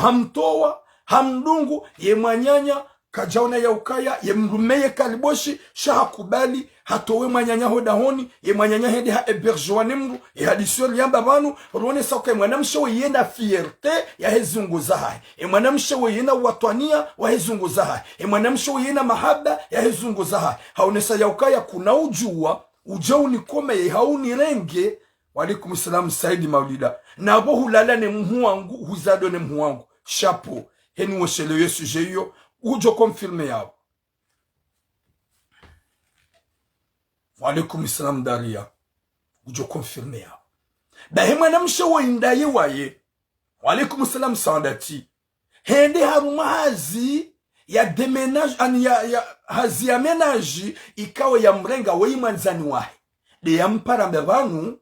hamtowa, hamdungu, ye mwananya, kadjaona ya ukaya, ye mdrume ye kaliboshi, sha hakubali, hatowe mwananya ho dahoni, ye mwananya hende ha hébergewa ne mdru, ye hadisi yo riyamba pvanu, ruonesa ukaya mwanamshe woyi yena fierté yahe zungu zahahe. E mwanamshe woyi yena watwaniya wahe zungu zahahe. E mwanamshe woyi yena mahaba yahe zungu zahahe. Haonesa ya ukaya kuna udjuwa, udje unikomeye hau unirenge. Wa alaikum salam Saidi Maulida. Napvo hulala ne mhu wangu, huzado ne mhu wangu. Chapeau. Heni weshelewo ye sujet iyo, udjo confirmer yapvo. Wa alaikum salam Daria. Udjo confirmer yapvo. Bahi mwanamshe woyi ndaye waye. Wa alaikum salam Saadati. Hende harumwa hazi ya déménage, ani ya, ya hazi ya ménage, ikawe yamrenga woyi mwandzani wahe. Nde yampara mbe pvanu,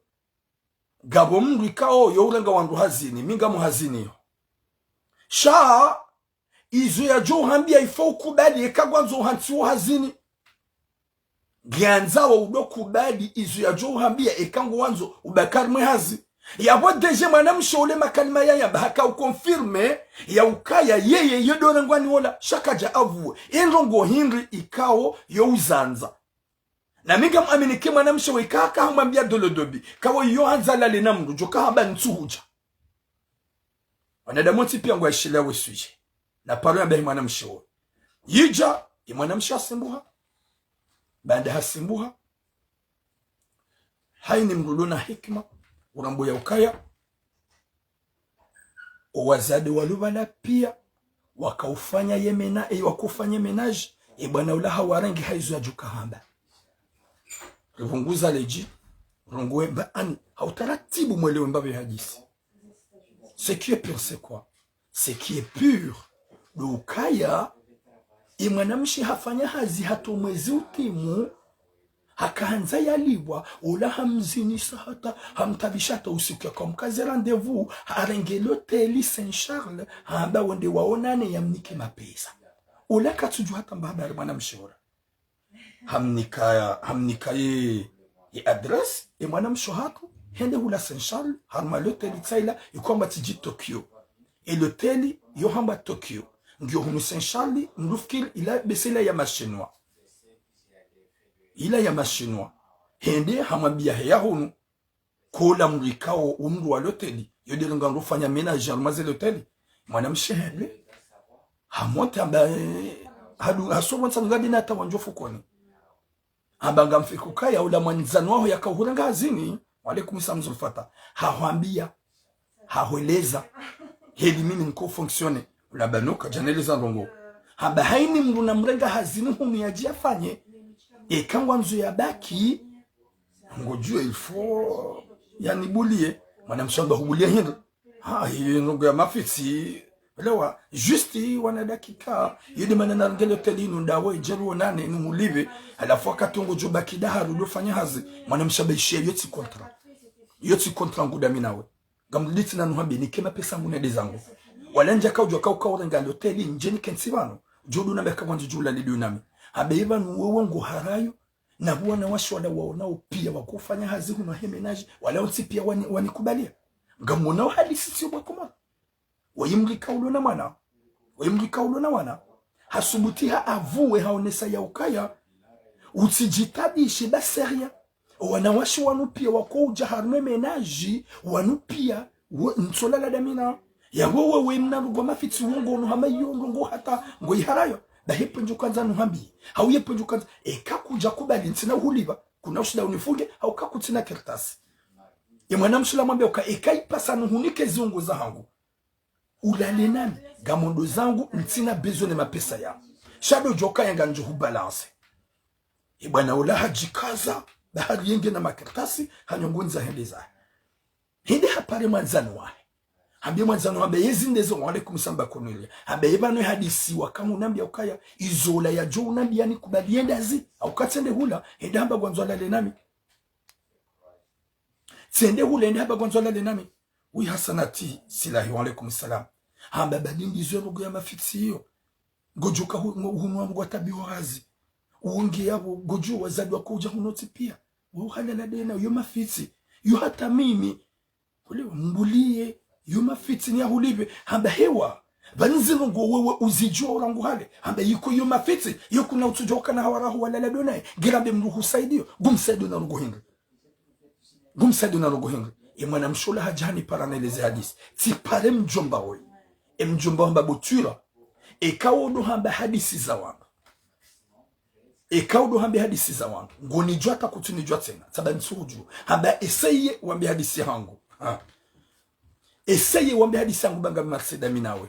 ngapvo mdru ikao yo urenga wandru hazini, mi ngam hazini yo. Sha, izo yadjo uhambiya ifo ukubali eka ngwandzo uhantsiwa hazini. Ngiandza wo udo kubali izo yadjo uhambiya eka ngwandzo ubaki harimwe hazi. Yapvo déjà mwanamshe ule makalima yayamba haka uconfirmer ya ukaya yeye ye ndo rengwa ni wola, sha kadja avuwe. Indrongo hindri ikao yo uzandza. Na mi ngamwamini ke mwanamshe woyi ika haka hamwambiya dolodobi, kawo yo handza lale na mdru, djo kahamba ntsuhudja. Wanadamu wontsi piya ngwaishiliyawo sujet. Na paro ya bahi mwanamshe woyi. Yidja, ye mwanamshe hasimbuha. Baanda hasimbuha, hayini mdru ulo na hikima, urambwa ya ukaya, owazade walo pvala piya, wakaufanya ye mena-, e, wakaufanya ménage, e bwana ula hawarengi ha izo yadjo kahamba. Ripvunguza ledji, rongowe mba ani, ha utaratibu mwelewe mbapvi hadisi. Ce qui est pur, c'est quoi? Ce qui est pur, ndo ukaya, ye mwanamshe hafanya hazi hata omwezi utimu, haka handza yalipvwa, ola hamzinisa hata, hamtabisha hata usiku yaka mkaze rendez-vous, harenge loteli Saint Charles, hamba wende waonane yamnike mapesa. Ola katsudjuwa hata mba habari mwanamshe ola. Hamnika, hamnika ye, ye adresse, ye mwanamshe hatru, hende hula Saint Charles, harumwa loteli tsaila, yiko hamba tsidji Tokyo. Ye loteli, yo hamba Tokyo. Ngiyo hunu Saint Charles, mdru fikiri ila bese ila ya mashinwa. Ila ya mashinwa. Hende hamwambia heya hunu. Kola mdru ikao wo mdru wa loteli, yo de ngandro fanya ménage harumwa ze loteli. Mwanamshe hende. Hamonte hamba, eh, hadu, hasobo ntsa ngadi na hata wandjo fukoni. Hamba ngamfikiri ukaya ola mwandzani waho yaka uhuranga hazini. Wa alaikum salam Zulfata. Hahwambia. Hahweleza. Heli mimi niko fonctionner. Ola banuka, djaneleza ndrongo. Hamba haini mdru namrenga hazini hunu yadje yafanye. Eka ngwandzo yabaki. Ngodjuwa il faut yanibulie. Mwanamshe hamba hubulie hindri. Ha, hiyo ndrongo ya mafitsi. Elewa, juste wana dakika. Yidi mana narenge loteli inu ndawe, djeru onane, inu mulipve. Halafu wakati ngodjo baki daharu, ndo fanya hazi. Mwanamshe hamba ishiya, yo tsi contrat. Yo tsi contrat ngu dami nawe. Ngamlitsi na nuhambi, nike mapesa ngu nende zangu. Wala ndjaka udjuwa ka uka urenga loteli, ndje nike ntsi pvanu. Djo duna mbeka kwanza djula lidu nami. Hamba ipvanu wewe ngo harayo, na wanawashe wala waonao pia wakofanya hazi hunu he ménage, wala wontsi pia wani, wanikubalia. Ngamonao hadisi tsiyo bwa Komori. Waye mdru ikao ulo na mwana. Waye mdru ikao ulo na wana. Hasubuti ha avouer haonesa ya ukaya. Utsidjitabishe ba sérieux. Wanawashe wanu pia wako udja harumwa ménage, wanu pia, wo, ntsola la dami na. Ya wewe we mna ndrongo mafitsi wo ngo no hama iyo ndrongo hata ngo iharayo. Ba hepvo ndjo kandza nuhambi. Hau yepvo ndjo kandza. Eka kudja kubali ntsina uhulipva. Kuna ushida unifunge, hau ka kutsina kartasi. Ye mwanamshe ola hamwambia uka eka ipasa nuhunike ziongo zahangu. Ulale nami, ngamwendo zangu, ntsina besoin ne mapesa ya. Sha ndo djo kaya ngamdjo hubalancer. Ye bwana ola hadjikaza, ba hari yenge na makartasi, hanyongonza hende zahe. Hende hapare mwandzani wahe. Hambie mwandzani wahe, hamba yezi ndezo, wa alaikum salam ba kono ile. Hamba ye pvanu hadisi waka ngunambia ukaya, izo ola yadjo unambia nikubali yende hazi, hau ka tsende hula, hende hamba ngwandzo alale nami. Tsende hula, hende hamba ngwandzo alale nami. Wi Hasanati Silahi, wa alaikum salam. Hamba badi ndizo ndrongo ya mafitsi iyo. Ngodjo ka hu-, ngo-, hunu wangu watabiho hazi. Uonge yapvo, ngodjo wazadi wako udja hunu tsi pia. Wo halala dena, yo mafitsi. Yo hata mimi. Kule mbulie, yo mafitsi ni ya hulipve. Hamba hewa. Pvanu zi ndrongo wewe uzidjuwa orangu hale. Hamba yiko yo mafitsi, yo kuna utsudjoka na hawara ho walala donaye. Ngira mbe mdru husaidio, ngumsaidio na ndrongo hindri. Ngumsaidio na ndrongo hindri. Ye mwanamshe ola hadja hanipara neleze hadisi. Tsipare mdjomba woyi. Ye mdjomba hamba butwira. Eka wo ndo hamba hadisi za wandru. Eka wo ndo hamba hadisi za wandru. Ngonidjuwa hata kutsunidjuwa tsena. Tsaba ntsuhudjuwa. Hamba essayer wambe hadisi hangu. Ha. Essayer wambe hadisi hangu ba ngami marse dami nawe.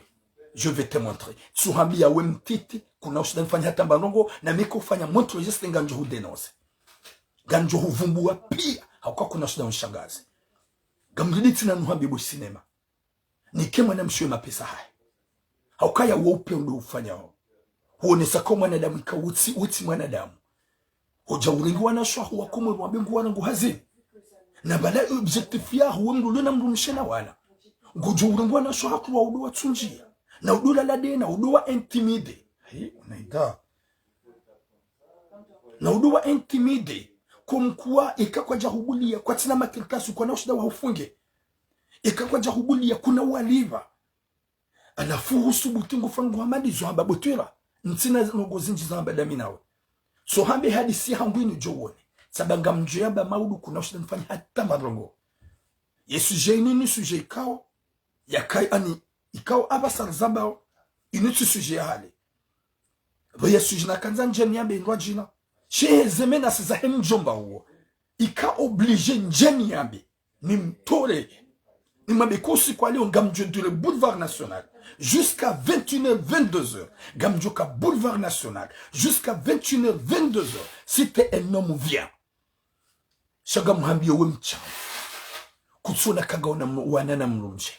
Je vais te montrer. Tsuhambia we mtiti, kuna ushida nifanya hata mba ndrongo, na mi ka ufanya montre geste ngamdjo hudénoncer. Ngamdjo huvumbuwa pia, hauka kuna ushida unishangaze. Ngamliditsi na nuhambi bo cinéma. Nike mwanamshe we mapesa hahe. Haukaya wo upvendwa ufanyao. Huonesa ka mwanadamu ika utsi, utsi mwanadamu. Hodja urengi wanashe waho wakomwe wambe ngu wana ngu hazini. Na pvala objectif yaho we mdru ulo na mdrumshe na wana. Ngodjo urengi wanashe waho wa udo watsundjia. Na udo lala dena, udo wa intimider. Hei, unaida. Na udo wa intimider. Comme quoi, eka kwadja hubulia, kwatsina makartasi, kwana ushida wahufunge. Eka kwadja hubulia, kuna walipva. Halafu husubuti ngufangu hamadi zo hamba butwira. Ntsina ndrongo zindji za hamba dami nawe. Tsohambe hadisi hangu inu djo wone. Tsaba ngamdjo yamba maudu kuna ushida nifanye hata mba ndrongo. Ye sujet inu ni sujet ikao. Yakai ani ikao apvasa rizambao. Inu tsi sujet ya hale. Pvo ye sujet nakandza ndje niyambe indrwa djina. She heze menace zahe mdjomba uwo. Ika obligé ndje niyambe. Nimtole. Nimwambe ko usiku wa leo ngamdjo dure Boulevard National. Jusqu'à vingt et une heures, vingt-deux heures. Ngamdjo ka Boulevard National. Jusqu'à vingt et une heures, vingt-deux heures. Si t'es un homme, viens. Sha ngamhambiyo we mtsangu. Kutsona kanga wana mnu-, wana na mdrumshe.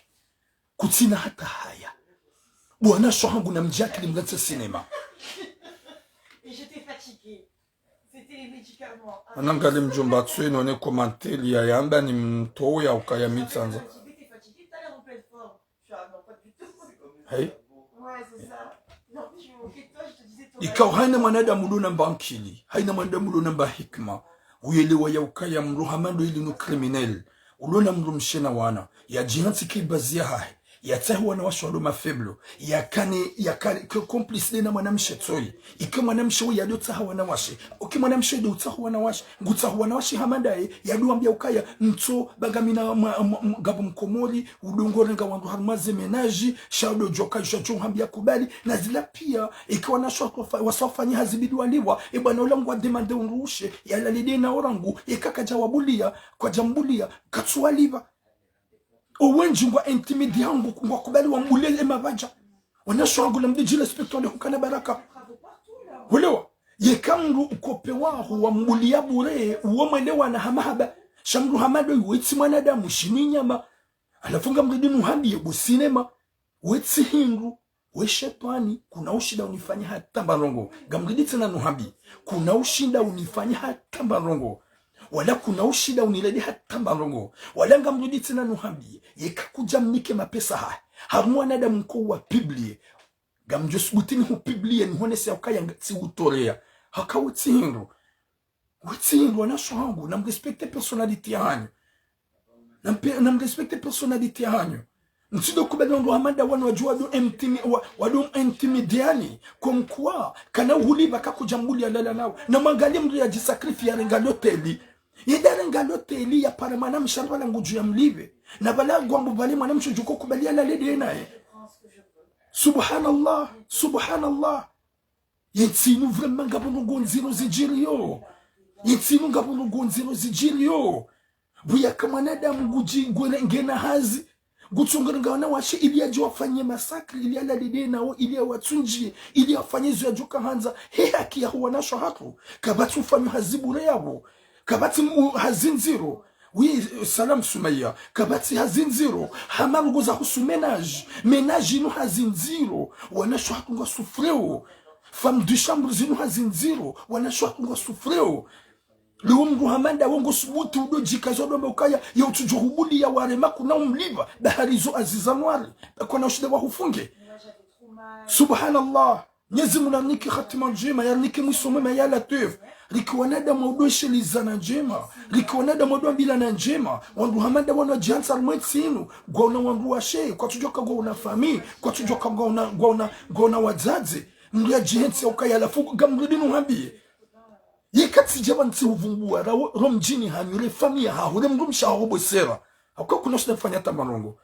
Kutsina hata haya. Bo wanashe wahangu namdjiakili mlatse cinéma. Et j'étais fatiguée. C'était les médicaments. Anangali mdjomba tswe none commentaire ya yamba ni mtoya ukaya mitsandza. J'étais fatiguée, t'as l'air en pleine forme. Tu vois, non, pas du tout. Hey. Ouais, c'est ça. Non, je me moquais de toi, je te disais, Thomas. Ikao haina mwanadamu ulo na mba ankili, haina mwanadamu ulo na mba hikima, uyelewa ya ukaya mdru hama ndo ili nu criminel, ulo na mdrumshe na wana, yadjihantsi ke bazi yahahe, yatsahe wanawashe walo ma faible, yakane, yakane, ke complice de na mwanamshe tsoyi, ike mwanamshe we yado tsaha wanawashe, oke mwanamshe yado utsaha wanawashe, ngutsaha wanawashe hama ndaye, yado wambia ukaya, ntso, ba ngamina mwa-, mwa-, mwa-, ngapvo mkomori, udungo renga wandru harumwa ze ménage, sha udo djoka, sha djo hambia kubali, na zila pia, eke wanashe watu wafa-, wasa wafanya hazi bidi waliwa, e bwana ula ngwa demande undrushe, yalale de na orangu, eka kadja wabulia, kwadja mbulia, katsu waliwa. Owendji ngwa intimidé hangu, ngwa kubali wambulie e mabadja. Wanashe wangu namdji respecté wale hukana baraka. Hulewa. Yeka mdru ukope waho wambulia bure, uwo mwelewana ha mahaba. Sha mdru hama ndo iwe tsi mwanadamu, shinu inyama. Halafu ngamridi nuhambiye bo cinéma, we tsi hindru, we shetwani, kuna ushinda unifanye hata mba ndrongo. Ngamridi tsena nuhambiye, kuna ushinda unifanye hata mba ndrongo. Wala kuna ushinda uniredi hata mba ndrongo. Wala ngamridi tsena nuhambiye, yeka kudja mnike mapesa haya, harumwa wanadamu nko wa publié. Ngamdjo subuti nihu publié, nihonese ya ukaya nga-, tsi utorea. Haka we tsi hindru. We tsi hindru wanashe wangu, namrespecté personnalité yahanyu. Nampe-, namrespecté personnalité yahanyu. Mtsido kubali wandru hama nda wanu wadjo wado intimi-, wa-, wado intimidiani. Comme quoi, kana uhuli baka kudja mbulia lala nawo. Namwangalie mdru yadjisacrifié yarenga loteli. Yende yarenga loteli yapara mwanamshe amba la ngudjo yamlive. Na bala ngwambo bale mwanamshe udjo ko kubali yalale de naye. Subhanallah, subhanallah. Yentsi inu vraiment ngapvo ndrongo ndziro zidjiriyo. Yentsi inu ngapvo ndrongo ndziro zidjiriyo. Buyaka mwanadamu ngudji ngwena, ngena hazi. Ngutsonga renga wanawashe ili yadje wafanye massacre, ili yalale de nawo, ili yawatsundjiye, ili yafanye zo yadjo kahandza. He haki yaho wanashe hatru. Kapvatsi ufanyo hazi bure yapvo. Kapvatsi mu-, hazi ndziro. Oui, salam Soumaya. Kapvatsi hazi ndziro. Hama ndrongo za husu ménage. Ménage inu hazi ndziro. Wanashe hatru ngwa souffréo. Femme de chambre zinu hazi ndziro. Wanashe hatru ngwa souffréo. Leo mdru hama nda wo ngo subuti udo djikaza udo mbe ukaya, ya utsudjo hubulia warema kuna umliva. Bahari zo aziza nwari. Bakona ushinda wahufunge. Subhanallah. Mnyezi Mungu narinike hatima ndjema, yarinike mwiso mwema ya Latwif. Rike wanadamu wa udo eshelezana ndjema. Rike wanadamu wa udo ambilana ndjema. Wandru hama nda wanu wadjihantsa harumwa entsi inu. Ngwaona wandru washe, kwatsudjoka ngwaona famille, kwatsudjoka ngwaona, ngwaona, ngwaona wadzadze. Mdru yadjihentsi ya ukaya halafu ngamridi nuhambiye. Yeka tsidja pvanu tsihuvumbua, ra wo, ro mdjini hanyu, re famille yahaho, re mdrumshe wahaho bwesera. Hauka kuna ushinda ufanya hata mba ndrongo.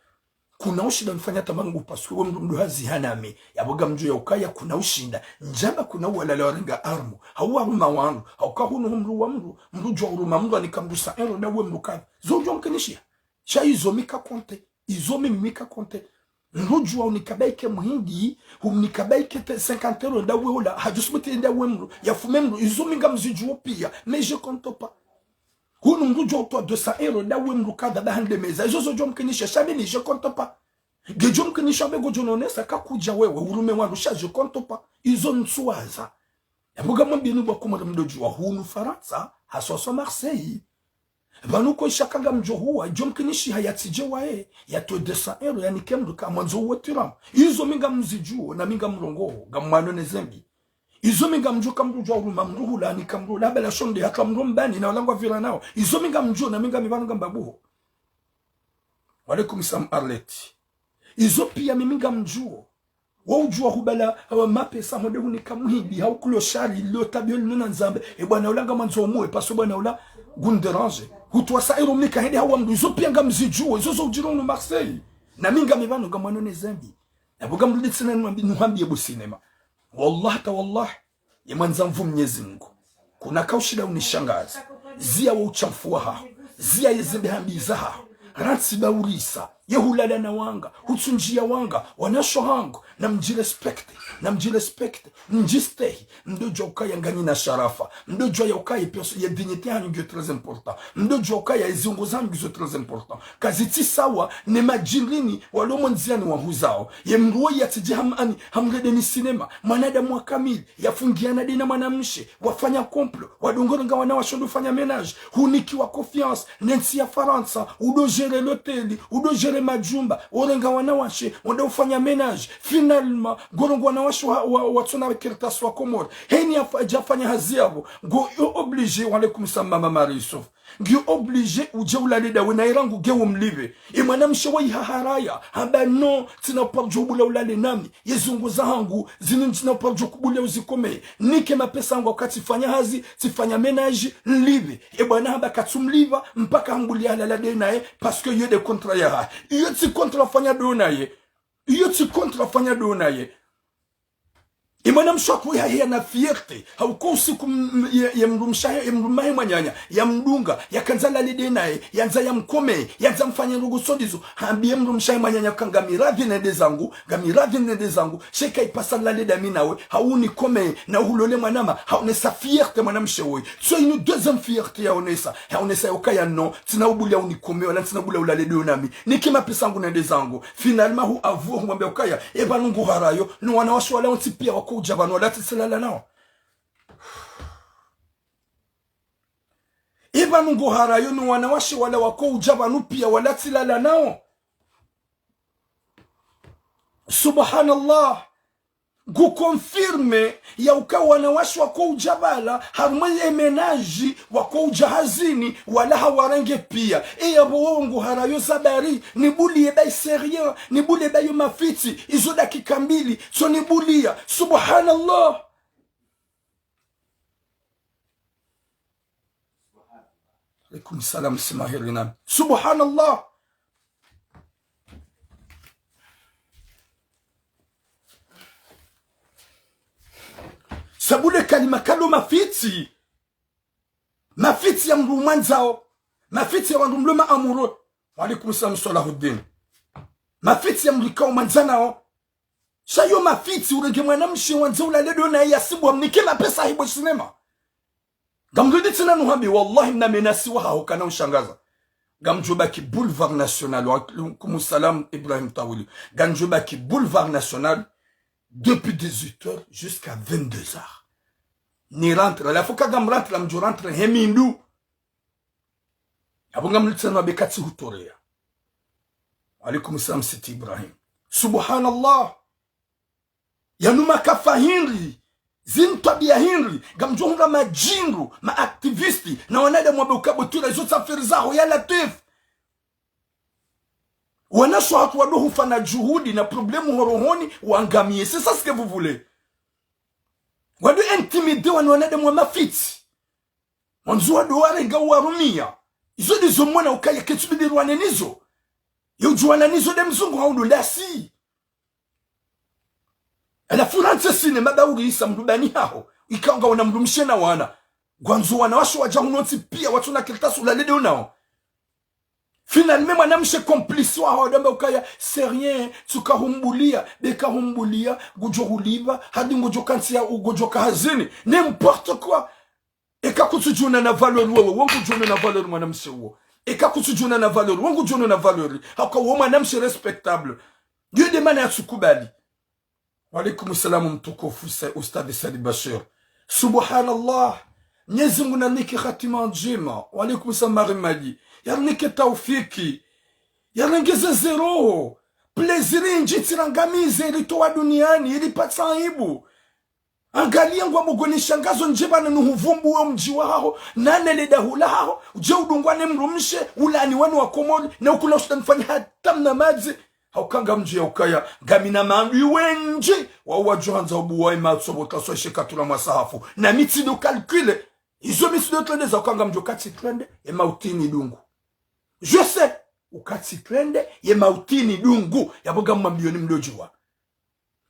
Kuna ushinda nifanya hata mba ndrongo parce que we mdru mdru hazi hanami. Yapvo ngamdjo ya ukaya kuna ushinda. Ndjamba kuna uwalala warenga armu. Hau waruma wandru. Hauka hunu hu mdru wa mdru. Mdru djuwa uruma mdru anika mdru cent euros nda we mdru kadha. Zo udjo mkinishiha. Sha izo mi ka compté. Izo mi mi ka compté. Mdru djuwa unika baike muhindi, humnika baike te cinquante euros nda we ola. Hadjo subuti nda we mdru. Yafume mdru. Izo mi ngamzidjuwo pia. Mais je compte pas. Hunu mdru djuwa utowa deux cents euros nda we mdru kadha ba hande meza. Izo zo djo mkinishiha, sha mi ni je compte pas. Ngedjo mkinishiha be ngodjo nonesa kakudja wewe, urume wandru sha je compte pas. Izo ntsuwaza. Yapvo ngamwambiyeni bo wakomori mdo djuwa hunu Farantsa, haswaswa Marseille. Pvanu ko ishaka ngamdjo huwa, djo mkinishiha yatsidje waye, yatowe deux cents euros, yanike mdru ka mwandzo uwe tiramu. Izo mi ngamzidjuwo, na mi ngamrongoo, ngamwano ne zembi. Izo mi ngamdjuwo ka mdru djuwa uruma mdru hula, anika mdru hula, bala shonde, haka mdru mbani, na wala ngwavira nawo. Izo mi ngamdjuwo, na mi ngami pvanu ngamba buho. Walaikum salam Arlette. Izo pia mimi ngamdjuwo. Wa udjuwa hubala, awa mapesa honde hunika muhindi, hau kulo shari, lo tabio linu na nzambe. E bwana ula ngamwandzo umuwe, parce que bwana ula ngundérange. Hutowa cent euros mnika hende hau wa mdru. Izo pia ngamzidjuwo, izo zo udjiri hunu Marseille. Na mi ngami pvanu ngamwano ne zembi. Yapvo ngamridi tsena nuhambi-, nuhambiye bo cinéma. Wallah ta wallah. Ye mwandzangu Mnyezi Mungu. Kuna kaushinda unishangaza. Ziya wo utshafu wahaho. Ziya ye zembe hambi zahaho. Rantsi ba urisa. Ye hulala na wanga, hutsundjia wanga, wanashe hangu, namdjirespecte, namdjirespecte, mdjistehi, mdodjua ukaya nganyi na sharafa, mdodjua ya ukaya ye perso-, ye dignité hanyu ngiyo très important, mdodjua ukaya ye ziungo zanyu ngizo très important. Kazitsi sawa ne madjinini walo mondziani wahuzao. Ye mndru woyi yatsidje ham-, ani, hamredeni sinema, mwanadamu wa kamili, yafungiana de na mwanamshe, wafanya complot, wadongorenga wanawashe ndo ufanya ménage, hunikiwa confiance, ne ntsi ya Farantsa, udo gérer l'hôtel, udo gérer majumba, orenga wanawashe, wenda ufanya ménage. Finalement, ngorenga wanawashe wa, wa, watsona kartasi wa Komori. Heni afa-, djafanya hazi yapvo, ngo yo obligé, wa alaikum salam, mama Marie Yusuf. Ngiyo obligé udje ulale dawe naye rangu nge wo mlipve. Ye mwanamshe wayi haharaya, hamba non, ntsina uparo djo ubula ulale nami. Ye ziungo zahangu, zinu ntsina uparo djo kubula uzikomeye. Nike mapesa hangu wakati tsifanya hazi, tsifanya ménage, nlipve. Ye bwana hamba katsumlipva, mpaka hambulia halala de naye, parce que iyo de contrat yahahe. Iyo tsi contrat fanya do naye. Iyo tsi contrat fanya do naye. Ye mwanamshe waku yahiya na fierté. Hauka usiku m-, m-, ye, ye mdrumshe wahe, ye mdrume wahe mwananya, yamdunga, yakandza lale de naye, yandza yamkomeye, yandza mfanye ndrongo tsi ndizo. Hambiye mdrumshe wahe mwananya ka ngami radhi nende zangu, ngami radhi nende zangu, sha ika ipasa nilale dami nawe, hau unikomeye, na uhulole mwanama, haonesa fierté mwanamshe woyi. Tso inu deuxième fierté yaonesa, yaonesa ya ukaya non, ntsina ubula unikomeye, wala ntsina ubula ulale de nami. Nike mapesa hangu nende zangu. Finalement, hu avoué, humwambia ukaya, ye pvanu nguharayo, no wanawashe wala wontsi pia wako udja pvanu wala tsi tsilala nao. Ye pvanu nguharayo, no wanawashe wala wako udja pvanu pia wala tsilala nao. Subhanallah. Ngu confirmé ya uka wanawashe wako udja pvala, harumwa ye ménage wako udja hazini, wala hawarenge pia. E yapvo wowo nguharayo zabari, nibuliye bayi sérieux, nibuliye bayi yo mafitsi, izo dakika mbili, tso nibuliya. Subhanallah. Alaikum salam, simahiri nami. Subhanallah. Sabu le kalima kalo mafitsi. Mafitsi ya mndru mwandzao. Mafitsi ya wandru mlo ma amoureux. Wa alaikum salam Salahuddin. Mafitsi ya mndru ikao mwandzanao. Sha yo mafitsi urenge mwanamshe wandze ulale do naye yasibu hamnike mapesa hibwe sinema. Ngamrudi tsena nuhambi, wallahi mna menasi wahaho kana ushangaza. Ngamdjo baki Boulevard National, wa alaikum salam Ibrahim Tawili. Ngamdjo baki Boulevard National depuis dix-huit heures jusqu'à vingt-deux heures. Ni rentre, la foka ngam rentre, la mdjo rentre he mindu. Apvo ngamlitsano abe katsi hutoreya. Wa alaikum salam Siti Ibrahim. Subhanallah. Yanu makafa hindri, zinu twabiya hindri, ngamdjo hundra madjindru, ma activistes, na wanadamu wabe uka bwe tura izo tsafiri zaho ya Latwif. Wanashe wahatru wado hufa na juhudi na problème ho rohoni, wangamiye. C'est ça ce que vous voulez. Wado intimider wanu wanadamu wa mafitsi. Wandzo wado warenga warumiya. Izo ndizo mwana ukaya ketsubidi rwane nizo. Yo udjuwana nizo de mzungu hau ndo ndasi. Halafu rantse sinema ba uri isa mndru bani haho. Ikao ngawana mndrumshe na wana. Ngwandzo wanawashe wadja hunu wontsi pia watsona kartasi ulale de nao. Finalement mwanamshe complice waho wadamba ukaya, c'est rien, tsuka humbuliya, beka humbuliya, ngudjo hulipva, hadi ngudjo kantsi ya, ngudjo ka hazini. N'importe quoi. Eka kutsudjona na valeur wewe, wo ngudjono na valeur mwanamshe wo. Eka kutsudjona na valeur, wo ngudjono na valeur. Haka wo mwanamshe respectable. Yo de mana yatsukubali. Wa alaikum salam mtukufu Sa-, Ustadh Said Bashir. Subhanallah. Mnyezi Mungu nanike hatima ndjema. Wa alaikum salam Marie Madi. Yarinike taufiki. Yarengeze ze roho. Plaisir indji tsirangamize, iritowa duniani, iripatsa aibu. Angaliya ngwamogoni shangazo ndje bana nuhuvumbu wo mdji wahaho, nane le dahu lahaho, udje udungwa ne mdrumshe, ulaani wanu wa Komori, na ukula ushitanifanya hata mna madzi. Hauka ngamdjuwa ukaya, ngamina maadui wendji, wawo wadjo handza ubuwa ye matso bo taswa ishe katura mwasahafu. Na mi tsido calculer, izo mi tsido trendeza uka ngamdjo katsi trende, ye mauti ni dungu. Je sais, uka tsi trende, ye mauti ni dungu, yapvo ngamwambiyo ni mdodjuwa.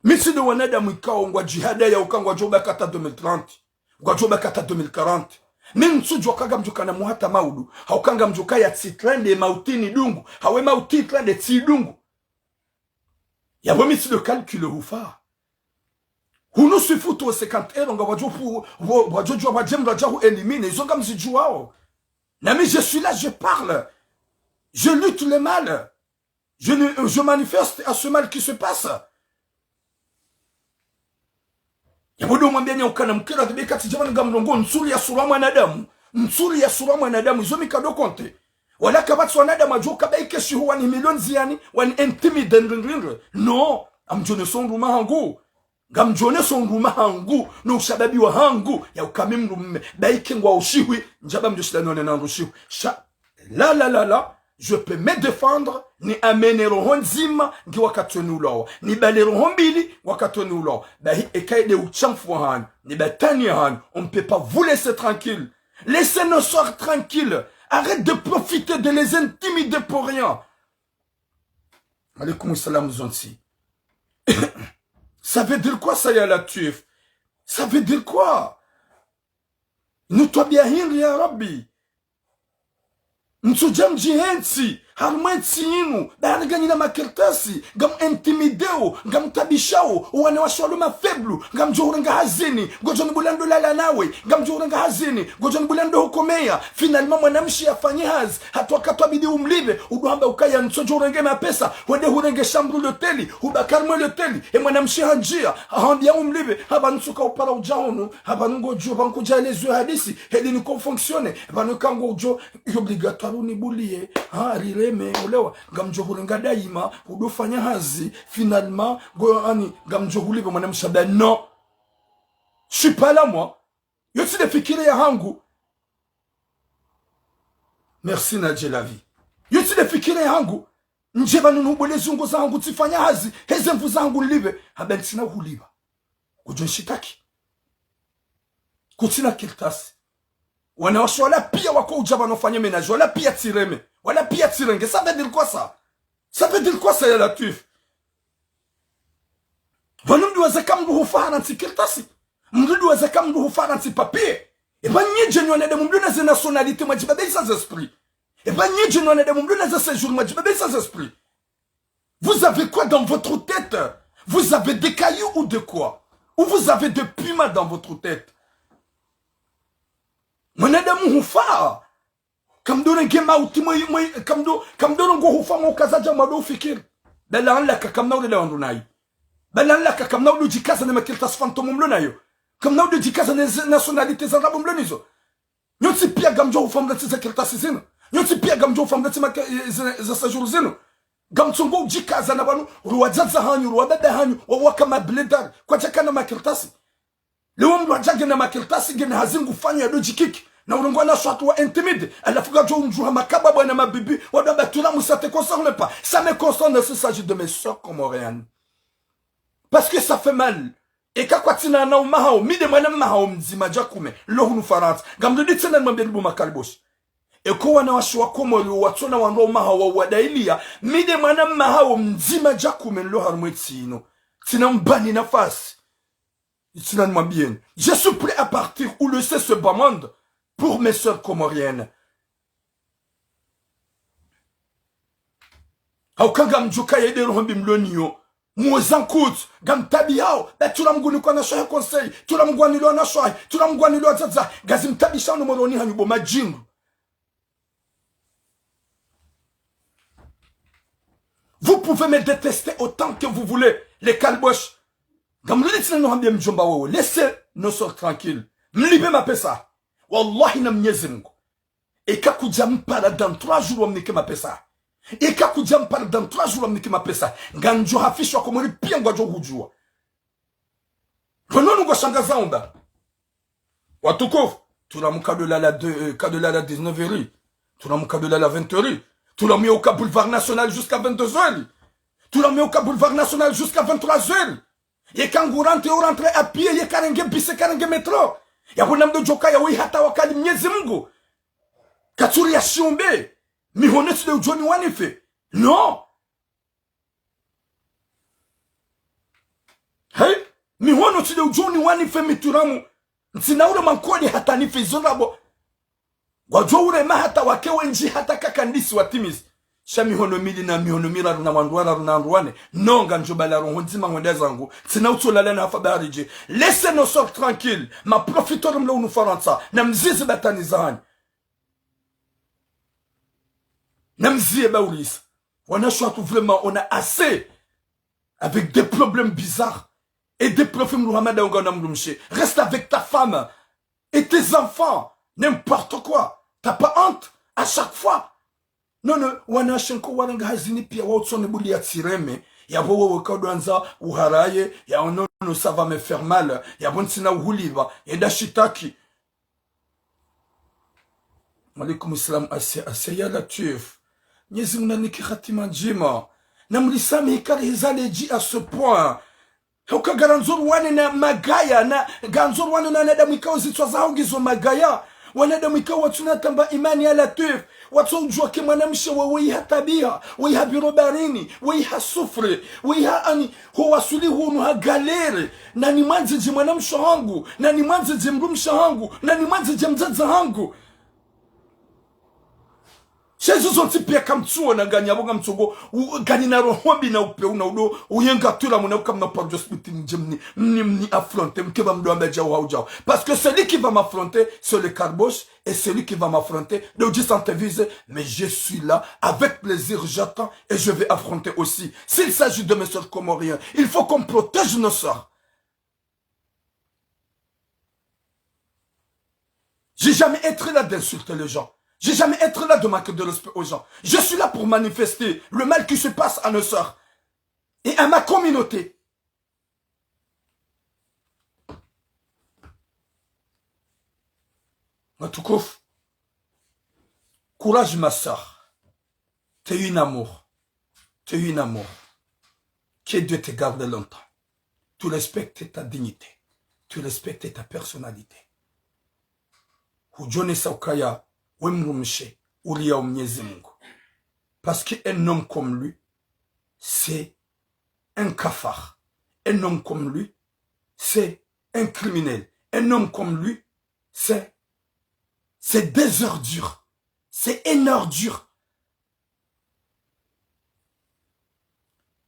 Mi tsido wanadamu ikao ngwa djihada ya uka ngwadjo baki hata deux mille trente, ngwadjo baki hata deux mille quarante. Mi ntsudjuwa ka ngamdjo kana muhata maudu, hau ka ngamdjo kaya tsi trende mauti nidungu, hawe mauti trende tsidungu. Yapvo mi tsi de calcul hufa. Hunu swifutu cinquante euros nga wadjo pu-, wa-, wadjo djuwa wadje mradja hu éliminer, izo ngamzidjuwao. Nami je suis là, je parle. Je lutte le mal. Je ne, je manifeste à ce mal qui se passe. Yapvo ndo mwambia nyauka na mkira, be kati djamani ngamlongo ntsuri ya sura mwanadamu. Ntsuri ya sura mwanadamu, izo mi kado konte. Wala kapvatsi wanadamu adjo ka baike shihu wani milioni ziyani, wani intimide ndrindrindri. Non, ngamdjo ne sondru mahangu. Ngamdjo ne sondru mahangu, no ushababi wahangu, ya uka mi mdrume, baike ngwa ushihwi, ndjaba mdjo shila none na ndu shihwi. Sha, la, la, la, la, je peux me défendre, ni amene roho ndzima, ngi wakati weni ulawa. Ni bale roho mbili, wakati weni ulawa. Bahi eka ide ushamfu wahanyu, ni batani yahanyu, on ne peut pas vous laisser tranquille. Laissez nos sœurs tranquilles. Arrête de profiter, de les intimider pour rien. Alaykum salam zontsi. Ça veut dire quoi ça, ya Latwif? Ça veut dire quoi? Nutwabia hindri ya Rabbi. Ntsudja mdjihentsi, harumwa entsi yinu, bahi nganyina makartasi, ngam intimideo, ngamtabishao, owanawashe walo ma faible, ngamdjo hurenga hazini, ngodjo nibula ndo lala nawe, ngamdjo hurenga hazini, ngodjo nibula ndo hukomeya, finalement mwanamshe yafanye hazi, hata wakati wabidi umlipve, udo hamba ukaya ntsudjo hurenge mapesa, wende hurenge chambre l'hôtel, hubaki harumwa l'hôtel, e mwanamshe handjia, hahambia umlipve, hapvanu tsuka upara udja hunu, hapvanu ngodjo, pvanu kudja elezwe hadisi, heli niko fonctionner, pvanu ka ngodjo, obligatoire unibulie, ha, rireme, ulewa, ngamdjo hurenga daima, udo fanya hazi, finalement, ngo ani, ngamdjo hulipve mwanamshe, ben non. Je suis pas là, moi. Yo tsi de fikira yahangu. Merci, Nadje la vie. Yo tsi de fikira yahangu. Ndje pvanu nubole zungo zahangu tsifanya hazi, heze nvu zahangu nlipve. Hamba ntsina hulipva. Kudjo nshitaki. Kutsina kartasi. Wanawashe wala pia wako udja pvanu fanye ménage, wala pia tsireme, wala pia tsirenge. Ça veut dire quoi ça? Ça veut dire quoi ça, ya Latwif? Pvanu mdru wazeka mdru hufa harantsi kartasi. Mdru wazeka mdru hufa harantsi papier. Eba nyi dje nyi wanadamu mdru na ze nationalité mwadjibabaisa ze esprit. Eba nyi dje nyi wanadamu mdru na ze séjour mwadjibabaisa ze esprit. Vous avez quoi dans votre tête? Vous avez des cailloux ou de quoi? Ou vous avez des pumas dans votre tête? Mwanadamu hufa. Kamdo renge mauti mwe, mwe, kamdo, kamdo rongo hufa mwe ukaza dja mwado ufikiri. Bela anlaka kamna ule da wandru nayi. Bela anlaka kamna ule udjikaza ne makartasi fantôme mlo nayo. Kamna ule udjikaza ne ze-, nationalité za Arabu mlo nizo. Nyontsi pia ngamdjo hufa mrantsi ze kartasi zinu. Nyontsi pia ngamdjo hufa mrantsi maka-, e, ze, ze séjour zinu. Ngamtsongo udjikaza na pvanu, ruwa dzadza hanyu, ruwa baba hanyu, wawaka ma blédard, kwadjaka na makartasi. Leo mdru adja ngena makartasi, ngena hazi ngufanyo ya dodjikiki. Na urongoa na swatu wa intimide. Halafu ngadjo undjuha makababa na mabibi, wado amba tula mu ça te concerne pas. Ça me concerne s'il s'agit de mes sœurs comoriennes. Parce que ça fait mal. Eka kwatsina na umahao, mi de mwana mmahao mdzima djakume, lo hunu Farantsa. Ngamdo di tsena nimwambie libu makaliboshi. Eko wanawashe wa Komori, watsona wandru umahao wa wadailia, mi de mwana mmahao mdzima djakume, lo harumwa entsi inu. Tsina mbani nafasi. Itsina nimwambieni. Je suis prêt à partir ou laisser ce bas monde pour mes sœurs comoriennes. Hauka ngamdjuka yede roho mbi mlo niyo. Muoza nkutsu, ngamtabihao, ba tula mnguni kwa na swahi conseil, tula mngwani lo na swahi, tula mngwani lo dzadza, ngazi mtabishao no moroni hanyu bo madjingu. Vous pouvez me détester autant que vous voulez, les kalbosh. Ngamlili tsina no hambia mdjomba wewe, laissez nos sœurs tranquilles. Mlipve mapesa. Wallahi na Mnyezi Mungu. Eka kudja mpara dans trois jours wamnike mapesa. Eka kudja mpara dans trois jours wamnike mapesa. Ngandjo hafishwa Komori pia ngwadjo hudjua. Pvanu nungo shangaza umba. Watukufu, tula muka de la, la deux, euh, ka de la, la dix-neuf heures. Tula muka de la, la vingt heures. Tula muka Boulevard National jusqu'à vingt-deux heures. Tula muka Boulevard National jusqu'à vingt-trois heures. Yeka ngu rentre, u rentre à pied, yeka renge bus, yeka renge métro. Yapvo namdo djoka ya wi hata wakali Mnyezi Mungu. Katsuri ya shiumbe. Mihono tsi de udjoni wanife. Non. Hey, mihono tsi de udjoni wanife mituramu. Ntsina ule mankoli hata nife izo ndrabo. Ngwadjo urema hata wake wendji hata kakandisi watimizi. Sha mihono mili na mihono miraru na wandru wararu na wandru wane. Non, ngandjo bala roho ndzima ngwenda zangu. Tsina utsolala na hafa baharidje. Laissez nos sœurs tranquilles. Ma profiteur mlo unu Farantsa. Na mzizi batani zahanyu. Na mziye baulisa. Wanawashe watru vraiment on a assez. Avec des problèmes bizarres. Et des problèmes Muhammad Aounga na mdrumshe. Reste avec ta femme. Et tes enfants. N'importe quoi. T'as pas honte. À chaque fois. Non, non, wanawashe nko warenga hazini pia wa utsone buli ya tsireme. Ya bo wewe kaudwanza uharaye. Ya oh non, non, ça va me faire mal. Ya bo ntsina uhuliba. Enda shitaki. Alaikum salam, Asia, Asia, ya Latwif. Mnyezi Mungu nanike hatima ndjema. Na mlisamihi kari hizale dji à ce point. Hauka ngarandzo ruwane na magaya, na ngarandzo ruwane na wanadamu ikao zitswa zaho ngizo magaya. Wanadamu ikao watsuna tamba imani ya Latwif. Watso udjuwa ke mwanamshe wa weiha tabiha, weiha biro barini, weiha souffre, weiha ani, ho wasuli hunu ha galère. Nani mwandze dje mwanamshe hangu, nani mwandze dje mdrumshe hangu, nani mwandze dje mdzadze hangu. Sha izo zontsi pia kamtsuona ngani abo ngamtsogo, u-, ngani na roho mbi na upeu na udo, uyenga tula muna ukamna pardon sputi mdje mni, mni, mni affronter, mkeba mdo amba djau hau djau. Parce que celui qui va m'affronter, c'est le carboche, et celui qui va m'affronter, donc je sens vise, mais je suis là, avec plaisir, j'attends, et je vais affronter aussi. S'il s'agit de mes sœurs comoriennes, il faut qu'on protège nos sœurs. J'ai jamais été là d'insulter les gens. J'ai jamais été là de manquer de respect aux gens. Je suis là pour manifester le mal qui se passe à nos sœurs et à ma communauté. Watukufu, courage ma sœur. T'es une amour. T'es une amour. Que Dieu te garde longtemps. Tu respectes ta dignité. Tu respectes ta personnalité. Hudjonesa ukaya we mdrumshe uliya Mnyezi Mungu. Parce qu'un homme comme lui, c'est un cafard. Un homme comme lui, c'est un criminel. Un homme comme lui, c'est, c'est des ordures. C'est une ordure.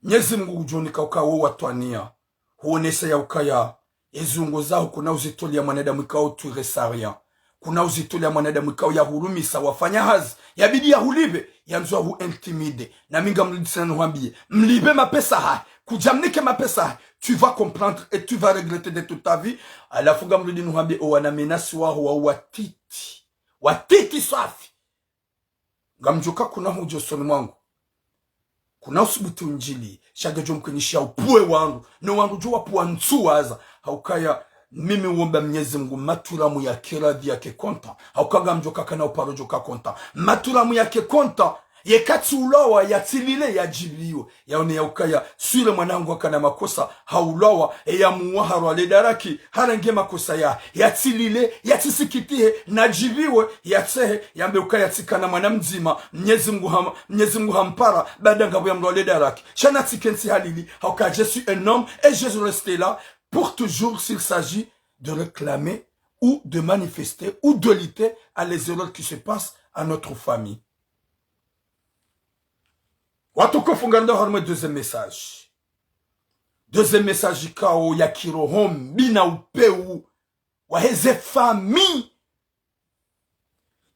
Mnyezi Mungu hudjonika ukaya wo watwaniya, huonesa ya ukaya ezungo zaho kuna uzitolea mwanadamu ikao tu resarien. Kuna uzitolea mwanadamu ikao yahurumisa, wafanya hazi, yabidi yahulipve, yandzo hu intimider. Nami ngamrudi tsena nuhwambiye, mlipve mapesa hahe, kudja mnike mapesa hahe, tu vas comprendre et tu vas regretter de toute ta vie. Halafu ngamrudi nuhwambiye, owana menasi waho wa watiti. Watiti swafi. Ngamdjoka kuna hudja usoni mwangu. Kuna usubuti undjili, sha ngedjo mkwenyisha upue wangu, no wangu djo wapua ntsu waza. Haukaya, mimi uomba Mnyezi Mungu, maturamu yake radhi yake konta. Hauka ngamdjoka kana uparo djoka konta. Maturamu yake konta, yeka tsi ulawa, yatsilile, yadjibiwe. Yaone ya ukaya, swile mwanangu akana makosa, haulawa, eya muwa harwa le daraki, harenge makosa ya, yatsilile, yatsisikitihe, nadjibiwe, yatsehe, yambe ukaya tsikana mwana mdzima, Mnyezi Mungu ham-, Mnyezi Mungu hampara, baada ngapvo yamrwa le daraki. Sha natsike ntsi halili, hauka je suis un homme, et je reste là pour toujours s'il s'agit de réclamer ou de manifester ou de lutter à les erreurs qui se passent à notre famille. Watukufu, ngarendo harumwa deuxième message. Deuxième message ikao ya kiroho mbi na upeu waheze famille.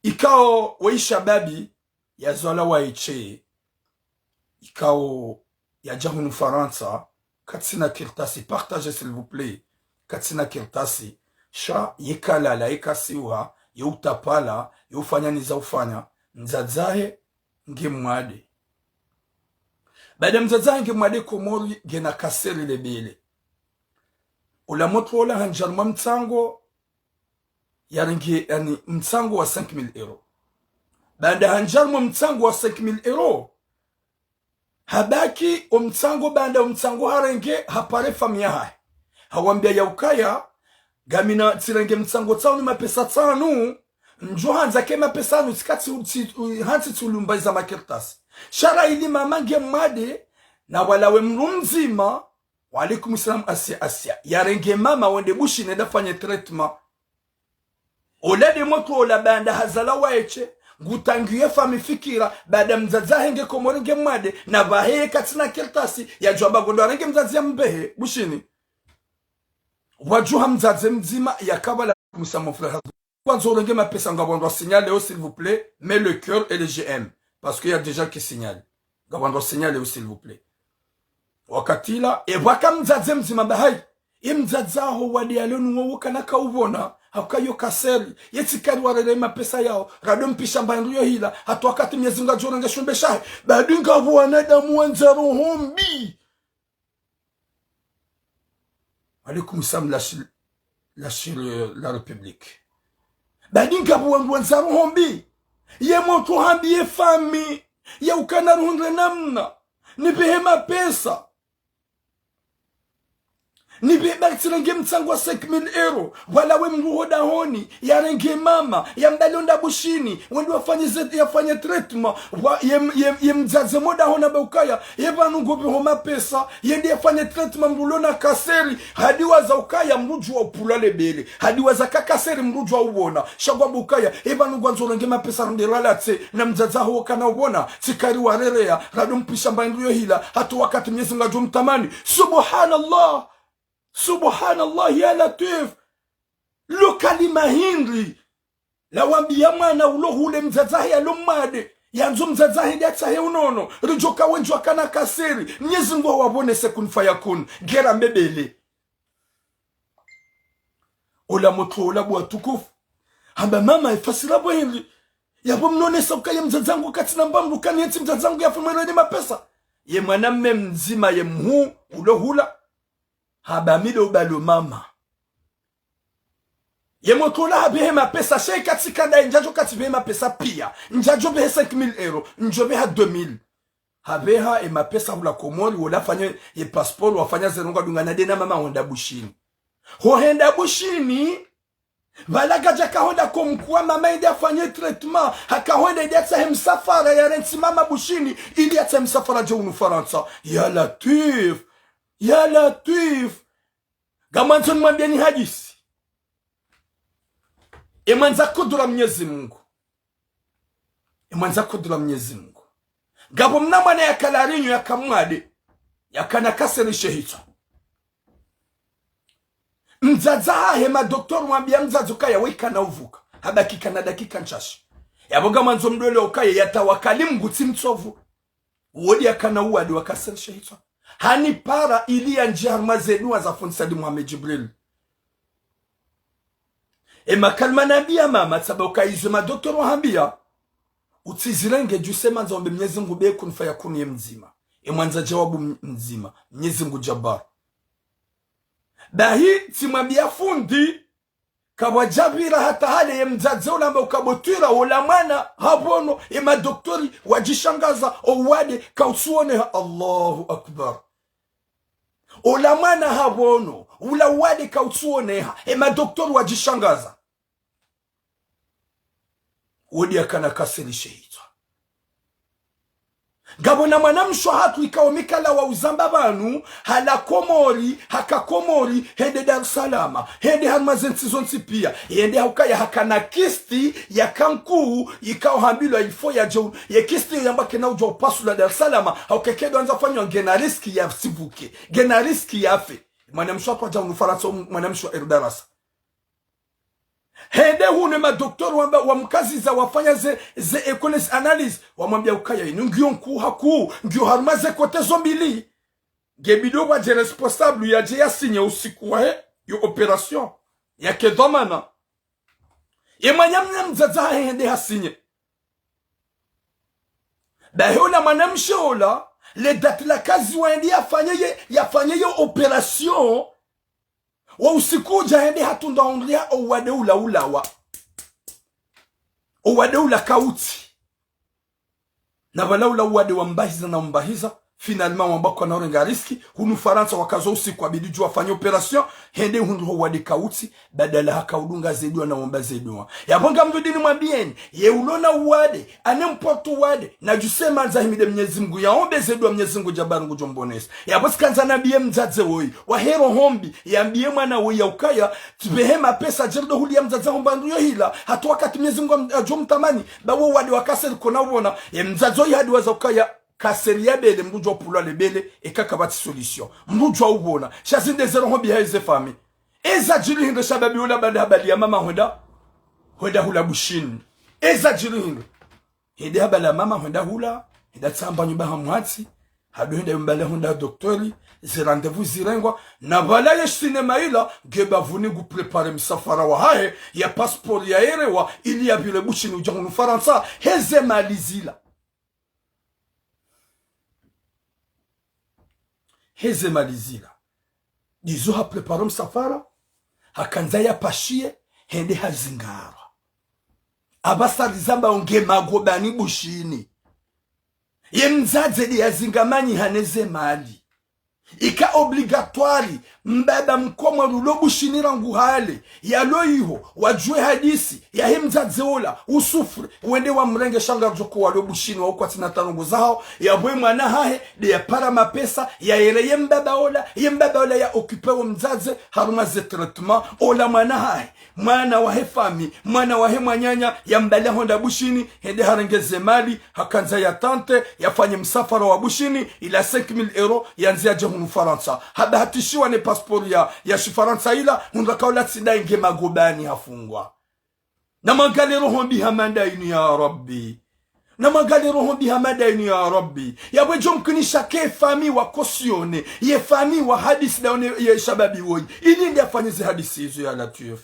Ikao weyi shababi yazalwa waye she. Ikao yadja hunu Farantsa, katsina kartasi, partagez s'il vous plaît. Katsina kartasi, sha yekalala, yekasiwa, yeutapala, yeufanya niza ufanya, mdzadze wahe nge mwade. Baada mdzadze wahe nge mwade Komori, ngena kanseri le bele. Ula motro ola handjia harumwa mtsango, yarenge, yaani, mtsango wa cinq mille euros. Baada handjia harumwa mtsango wa cinq mille euros, habaki omtsango, baada omtsango harenge, hapare famille yahahe. Hawambia ya ukaya, ngamina tsirenge mtsango tsanu ni mapesa tsanu, ndjo handza ke mapesa yanu tsika tsi, tsi, hantsi tsi ulumba iza makartasi. Sha rahili mama nge mwade, na wala we mdru mdzima, wa alaikum salam Asia, Asia. Yarenge mama wende Bushini yende afanye traitement. Ola nde motro ola baanda hazala waeshe, ngutangiye fami fikira, baanda mdzadze wahe nge Komori nge mwade, na pvahe ye katsina kartasi, yadjuwa ba ngondo arenge mdzadze yambehe Bushini. Wadjuha mdzadze mdzima yakapvala kumsa mon frère. Kwandzo urenge mapesa, ngapvo wandru wa signaleo, s'il vous plaît, mets le cœur et le j'aime. Parce qu'il y a des gens qui signalent. Ngapvo wandru wa signaleo, s'il vous plaît. Wakati ula, epvwaka mdzadze mdzima bahayi. Ye mdzadze waho wade yalo nuwo kana kauvona, hauka yo kaseri, ye tsi kari warere mapesa yawo, rado mpisha mba hindru yo hila, hata wakati Mnyezi Mungu yadjo renge shumbe shahe, badi ngapvo wanadamu wandza roho mbi. Alaikum salam, la Chine, la Chine, la République. Badi ngapvo wandru wandza roho mbi. Ye motro hambiye fami, ye ukana ruhundre namna, nipvehe mapesa. Nipvehe ba tsi renge mtsango wa cinq mille euros. Pvala we mdru ho dahoni, yarenge mama, yambe londa Bushini, wende wafanye ze-, yafanye traitement. Wa-, ye, ye, ye mdzadze mo dahoni amba ukaya, ye pvanu ngopveho mapesa, yende yafanye traitement mdru ulo na kaseri, hadiwaza ukaya mdru udjuwa upvulwa lebele, hadiwaza ka kaseri mdru udjuwa uvona, sha ngwamba ukaya, ye pvanu ngwandzo urenge mapesa rende ralatse, na mdzadze waho kana uvona, tsi kari warereya, rado mpisha mba hindru yo hila, hata wakati Mnyezi Mungu yadjo mtamani. Subhanallah. Subhanallah, ya Latwif. Lo kalima hindri. Lawambiya mwana ulo hule mdzadze wahe yalo mwade. Yandzo mdzadze wahe nde yatsahe unono. Ridjoka wendji wakana kaseri. Mnyezi Mungu hawavonese kun fayakun. Ngera mbebele. Ola motro ola bo watukufu. Hamba mama, ifasira bo hindri. Yapvo mnonesa ukaya mdzadze wangu katsina mba mdru kani yetsi mdzadze wangu yafu mweleni mapesa. Ye mwanamme mdzima ye mhuu ulo hula. Hamba mi ndo ubalo mama. Ye motro ola hapvehe mapesa, sha ika tsi kanda ye ndjadjo katsi pvehe mapesa piya. Ndjadjo pvehe cinq mille euros, ndjo pveha deux mille. Hapveha ye mapesa hula Komori, wola afanye ye passeport, wafanya ze ndrongoo adungana nde na mama hwenda Bushini. Ho hwenda Bushini, pvala kadja kahwenda comme quoi mama yende afanye traitement, hakahwenda yende yatsahe msafara yarentsi mama Bushini, ili yatsahe msafara yadje hunu Farantsa. Ya Latwif, ya Latwif. Ngamwandzo nimwambiyeni hadisi. Emwandza kudura Mnyezi Mungu. Emwandza kudura Mnyezi Mungu. Ngapvo mna mwana yaka La Réunion yaka mwade. Yakana kaseri she hitswa. Mdzadze wahahe madoktori wambiya mdzadze ukaya we ikana uvuka. Habaki kana dakika ntsashi. Yapvo ngamwandzo mdwele ukaya yatawakali Mungu tsi mtsovu. Wodi yakana uwade wa kaseri she hitswa. Hanipara ili yandjiye harumwa ze dua za fundi Said Mohamed Djibril. Emakalima nambiya mama, tsamba uka izo emadoktori wahambiya, utsizirenge djuu, se mandza wambe Mnyezi Mungu be kun fayakun ye mdzima. Emwandza djawabu m-, mdzima. Mnyezi Mungu Jabbar. Bahi, tsimwambiya fundi, kapvwadjapvira hata hale ye mdzadze ula amba uka bo twira, ola mwana hapvono, emadoktori wadjishangaza, owade kautsuoneha. Allahu Akbar. Ola mwana hapvono, ula wade kautsuoneha, emadoktori wadjishangaza. Wodi yakana kaseri she hitswa. Ngapvo na mwanamshe hatru ikao mi kala wa uzamba pvanu, hala Komori, haka Komori, hende Dar es Salaam, hende harumwa ze ntsi zontsi piya, hende haukaya hakana kisti yaka nkuu, ikao hambilwa il faut yadje u-, ye kisti yo yamba kena udjuwa upasula Dar es Salaam, hauka eka ndo andza fanywa ngena riski yasivuke, ngena riski yafe. Mwanamshe hatru hadja hunu Farantsa, mwanamshe wa Erdarasa. Hende hunu emadoktori wamba, wamkaziza wafanya ze, ze échos, analyse. Wamwambiya ukaya inu ngiyo nkuu hakuu, ngiyo harumwa ze côté zo mbili. Nge bidi pvwadje responsable yadje yasinye usiku wahe yo opération. Yake dhwamana. Ye mwananya mdzadze wahahe hende hasinye. Bahi ola mwanamshe ola, le date la kaziwa yende yafanye ye, yafanye yo opération. Wo usiku udja hende hatunda hundriha owade ula ulawa. Owade ula kautsi. Na pvala ula uwade wambahiza na umbahiza. Finalement, wamba kwana urenga risque, hunu Farantsa wakaza usiku wabidi djuwa wafanye opération, hende hundru ho wade kautsi, badala haka udunga ze dua na wamba ze dua. Yapvo ngamrudi nimwambiyeni, ye ulona uwade, à n'importe uwade, nadjuse mandza himide Mnyezi Mngu, yaombe ze dua Mnyezi Mngu djabari ngudjo mbonesa. Yapvo tsikandza nambiye mdzadze woyi, wahe roho mbi, yambiye mwana woyi ya ukaya, tsi pvehe mapesa djeri ndo huliya mdzadze homba ndru yo hila, hata wakati Mnyezi Mngu am-, adjo mtamani, ba wo wade wa cancer kona uwona, ye mdzadze woyi hadiwaza ukaya, cancer ya bele, mdru djuwa upvulwa le bele, eka kapvatsi solution. Mdru djuwa uwona. Sha zinde ze roho mbi hahe ze famille. Eza djiri hindri shababi ula baada habaliya mama hwenda, hwenda hula Bushini. Eza djiri hindri. Hende habaliya mama hwenda hula, hende tsamba nyumba ha mwatsi, hado hende mbale hwenda doktori, ze rendez-vous zirengwa, na pvala ye cinéma ila, nge bavuni ngu préparer msafara wahahe, ya passeport ya erewa, ili yapvire Bushini udja hunu Farantsa, heze mali zila. Heze mali zila. Ndizo ha préparer msafara, hakandza ya pashiye, hende hazingarwa. Apvasa rizamba nge magobani Bushini. Ye mdzadze ndi yazingamanyi hane ze mali. Ika obligatoire, mbaba mkomori ulo Bushini rangu hale, yalo iho, wadjuwe hadisi, yahe mdzadze ola, usouffre, wende wamrenge sha ngaridjo ko walo Bushini wa ukwatsina tarongo zahawo, yapvo ye mwana hahe, nde yapara mapesa, yaere ye mbaba ola, ye mbaba ola ya occuper wo mdzadze, harumwa ze traitement, ola mwana hahe. Mwana wahe famille, mwana wahe mwananya, yambaliya hwenda Bushini, hende harenge ze mali, hakandza ya tente, yafanye msafara wa Bushini, ila cinq mille euros, yandzi yadje hunu Farantsa. Habahatishiwa ne passeport ya, ya shifarantsa ila, hundra kaula tsi ndayi nge magobani hafungwa. Namwangaliye roho mbi hama ndayinu ya Rabbi. Namwangaliye roho mbi hama ndayinu ya Rabbi. Yapvo djo mkinisha ke famille wa cautionner, ye famille wa hadisi ndaone ye shababi woyi. Ili nde afanye ze hadisi izo ya Latwif.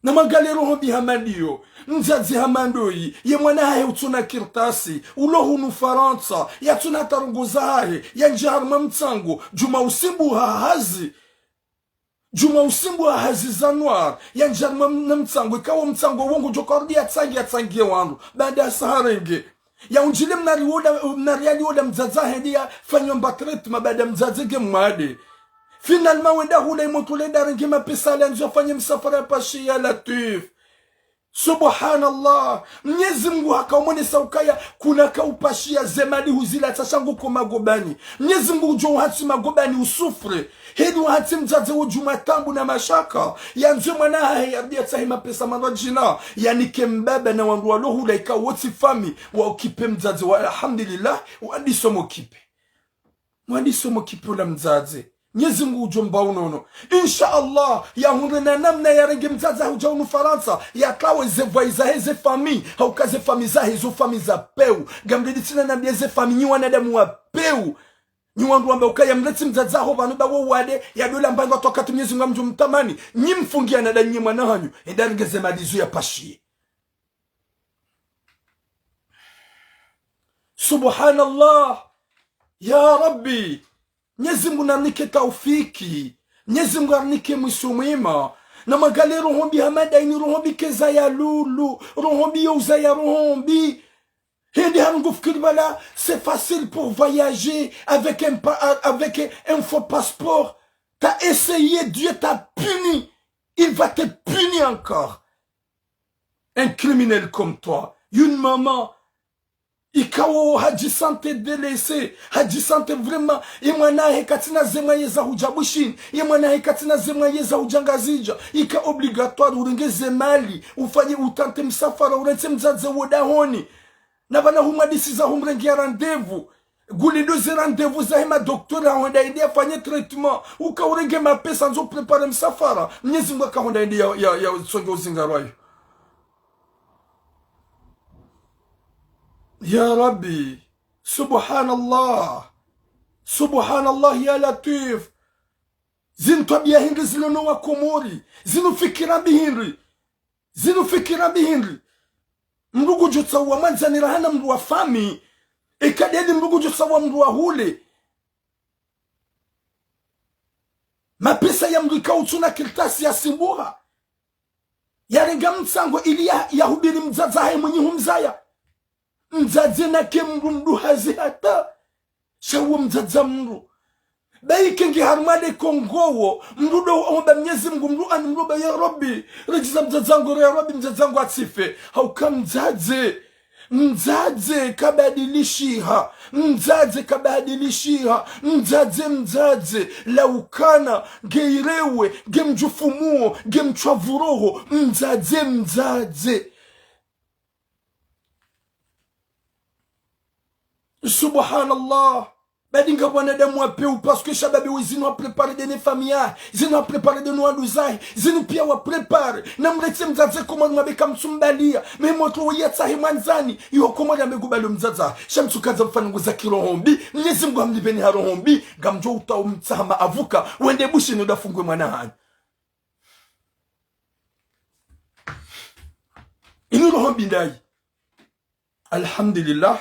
Namwangaliye roho mbi hama ndiyo, mdzadze hama ndoyi, ye mwana hahe utsuna kartasi, ulo hunu Farantsa, yatsuna tarongo zahahe, yandjiya harumwa mtsango, djuma usimbuha hazi. Djuma usimbuha hazi za noir, yandjiya harumwa m-, na mtsango, ikawo mtsango wo ngudjo karudi yatsange, yatsange wandru, baada ya saha renge. Yaundjile mnari wola, mnari ali wola mdzadze hahe ndi yafanywa mba traitement baada mdzadze nge mwade. Finalement wenda hula imoto lenda renge mapesa ale yandzo yafanye msafara ya pashiye ya Latwif. Subhanallah. Mnyezi Mngu haka umonesa ukaya kuna ka upashiya ze mali huzila tsa sha ngu ko magobani. Mnyezi Mngu udjo uhatsi magobani usouffre. Heli uhatsi mdzadze wo djuma tambu na mashaka. Yandzo mwana hahe yarudi yatsahe mapesa mandrwadjina. Yanike mbaba na wandru walo hula ika wo tsi famille wa occuper mdzadze wa alhamdulillah. Wandisa mo occuper. Mwandisa mo occuper ola mdzadze. Mnyezi Mngu udjo mba unono. Insha Allah, yahundre na namna yarenge mdzadze hudja hunu Farantsa, yatsawe ze voisin zahe ze famille, hauka ze famille zahe zo famille za pewu. Ngamredi tsina nambiye ze famille nyi wanadamu wa pewu. Nyi wandru wamba ukaya mretsi mdzadze haho pvanu ba wo wade, yadola mbango hata wakati Mnyezi Mngu amdjo mtamani, nyi mfungiya na nda nyi mwana hanyu, enda renge ze mali zo ya pashiye. Subhanallah. Ya Rabbi, Mnyezi Mngu narinike taufiki. Mnyezi Mngu arinike mwiso mwema. Namwangaliye roho mbi hama ndayinu, roho mbi keza ya lulu, roho mbi yo uzaya roho mbi. Hende harungu fikiri bala, c'est facile pour voyager avec un pa-, avec un faux passeport. T'as essayé, Dieu t'a puni. Il va te punir encore. Un criminel comme toi, une maman, ikawo hadji sentir délaissé, hadji sentir vraiment, ye mwana hahe katsina ze moyens za hudja Bushini, ye mwana hahe katsina ze moyens za hudja Ngazidja, ika obligatoire urenge ze mali, ufanye utenter msafara, urentse mdzadze wo dahoni. Na pvanu humwadisiza humrengeya rendez-vous. Ngulindo ze rendez-vous zahe madokotera hwenda yende yafanye traitement. Uka urenge mapesa ndzo préparer msafara. Mnyezi Mngu aka hwenda yende ya, ya, ya songe uzingarwayo. Ya Rabbi. Subhanallah. Subhanallah ya Latwif. Zinu twabiya hindri zilo no wa Komori. Zinu fikira mbi hindri. Zinu fikira mbi hindri. Mndru ngudjo tsaha mwandzani raha na mndru wa famille. Eka ndeli mndru ngudjo tsaha mndru wa hule. Mapesa ya mndru ika utsuna kartasi yasimbuha. Yarenga mtsango ili ya, yahubiri mdzadze hahe mwenyi humzaya. Mdzadze nake mndru mduhazi hata. Sha wo mdzadze mdru. Bahi kenge harumwa le Kongo wo, mdru do omba Mnyezi Mngu, mdru ani mdru ba, ya Rabbi, ridjiza mdzadze wangu, ya Rabbi, mdzadze wangu yatsife. Hauka mdzadze, mdzadze kabadilishiha, mdzadze kabadilishiha, mdzadze, mdzadze, laukana, nge irewe, nge mdjufu muo, nge mtswavu roho, mdzadze, mdzadze. Subhanallah. Badi nga wanadamu wa peu, parce que shababi we zinu wa préparer de ne famille yahe, zinu wa préparer de no wanduzahe, zinu pia wa préparer. Na mletse mdzadze Komori mwabe kamtsumbalia. Mehemotro wo yatsahe mwandzani, iho Komori ambe ngubalo mdzadze. Sha mtsukandza mfanye ndrongo za kiroho mbi, Mnyezi Mngu hamlipveni ha roho mbi, ngamdjo utsaha mtsaha maavuka, wende Bushini udafungwe mwana hanyu. Inu roho mbi ndayi. Alhamdulillah,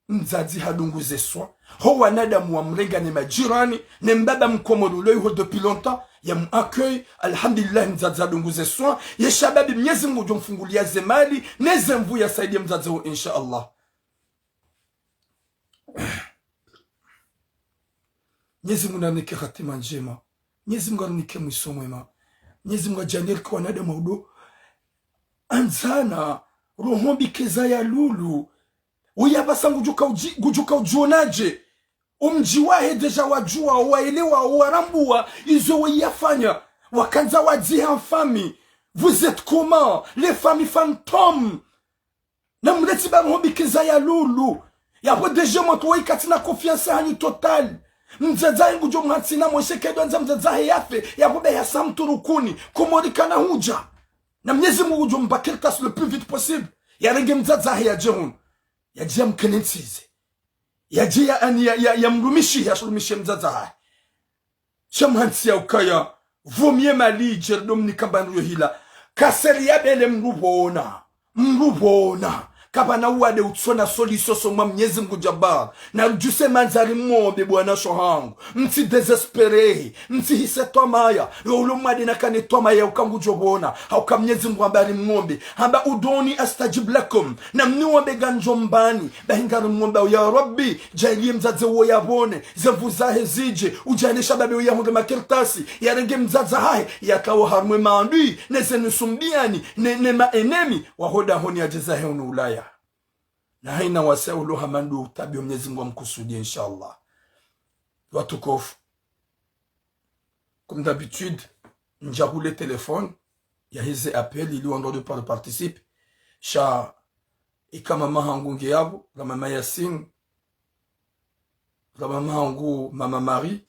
mdzadze hadungu ze soins. Ho wanadamu wamrenga ne majirani, ne mbaba Mkomori ulo iho depuis longtemps, yamu accueil. Alhamdulillah, mdzadze hadungu ze soins. Ye shababi Mnyezi Mngu ngudjo mfungulia ze mali, ne ze nvu yasaidie mdzadze wo, insha Allah. Mnyezi Mngu narinike hatima ndjema. Mnyezi Mngu arinike mwiso mwema. Mnyezi Mngu adjaanlie rike wanadamu wa udo andzana, roho mbi keza ya lulu. Uya pvasa ngudjuka udji-, ngudjuka udjionadje. Omdji wahe déjà wadjua, waelewa, warambua izo we yafanya. Wakandza wadziha mfami. Vous êtes comment? Les familles fantômes. Na mletse ba roho mbi keza ya lulu. Yapvo déjà motro wo ikatsina confiance hanyu total. Mdzadze ngudjo mhantsi na mweshe kedo andza mdzadze yafe. Yapvo be yasa mtrukuni. Komori kana hudja. Na Mnyezi Mngu ngudjo mba kartasi le plus vite possible. Yarenge mdzadze yadje hunu. Yadje yamkene ntsize. Yadje ya, ani ya, ya, yamrumishi, yashurumishi mdzadze hahe. Sha mhantsi ya ukaya, vaut mieux mali idje rido mnika mba ndru yo hila. Kaseri ya bele mdru pvona. Mdru pvona. Kapvana uwade utsona solution so mwa Mnyezi Mngu Jabbar. Na rudjuse mandza rimwombe bwana sho hangu. Mtsi désespérer. Mtsihise twamaya. Yo ulo mwade nakane twamaya uka ngudjo pvona. Hauka Mnyezi Mngu hamba rimwombe. Hamba ud'uni astajib lakum. Na mniombe ngamdjo mbani. Bahi ngarimwomba, ya Rabbi, djaanlie mdzadze wo yapvone, ze nvu zahe zidje, udjaanlie shababi wo yahundre makartasi, yarenge mdzadze hahe, yakawo harumwa e maadui, ne ze nusu mbiani, ne, ne ma ennemis, waho dahoni yadje zahe hunu Ulaya. Na haina wasa ulo hama ndo utabi wa Mnyezi Mngu amkusudie, inshallah. Watukufu. Comme d'habitude, ndjahule téléphone, yahe ze appel, ili wandru wado par-, participer. Sha, ika mama hangu nge yapvo, ra mama Yasin, ra mama hangu, mama Marie,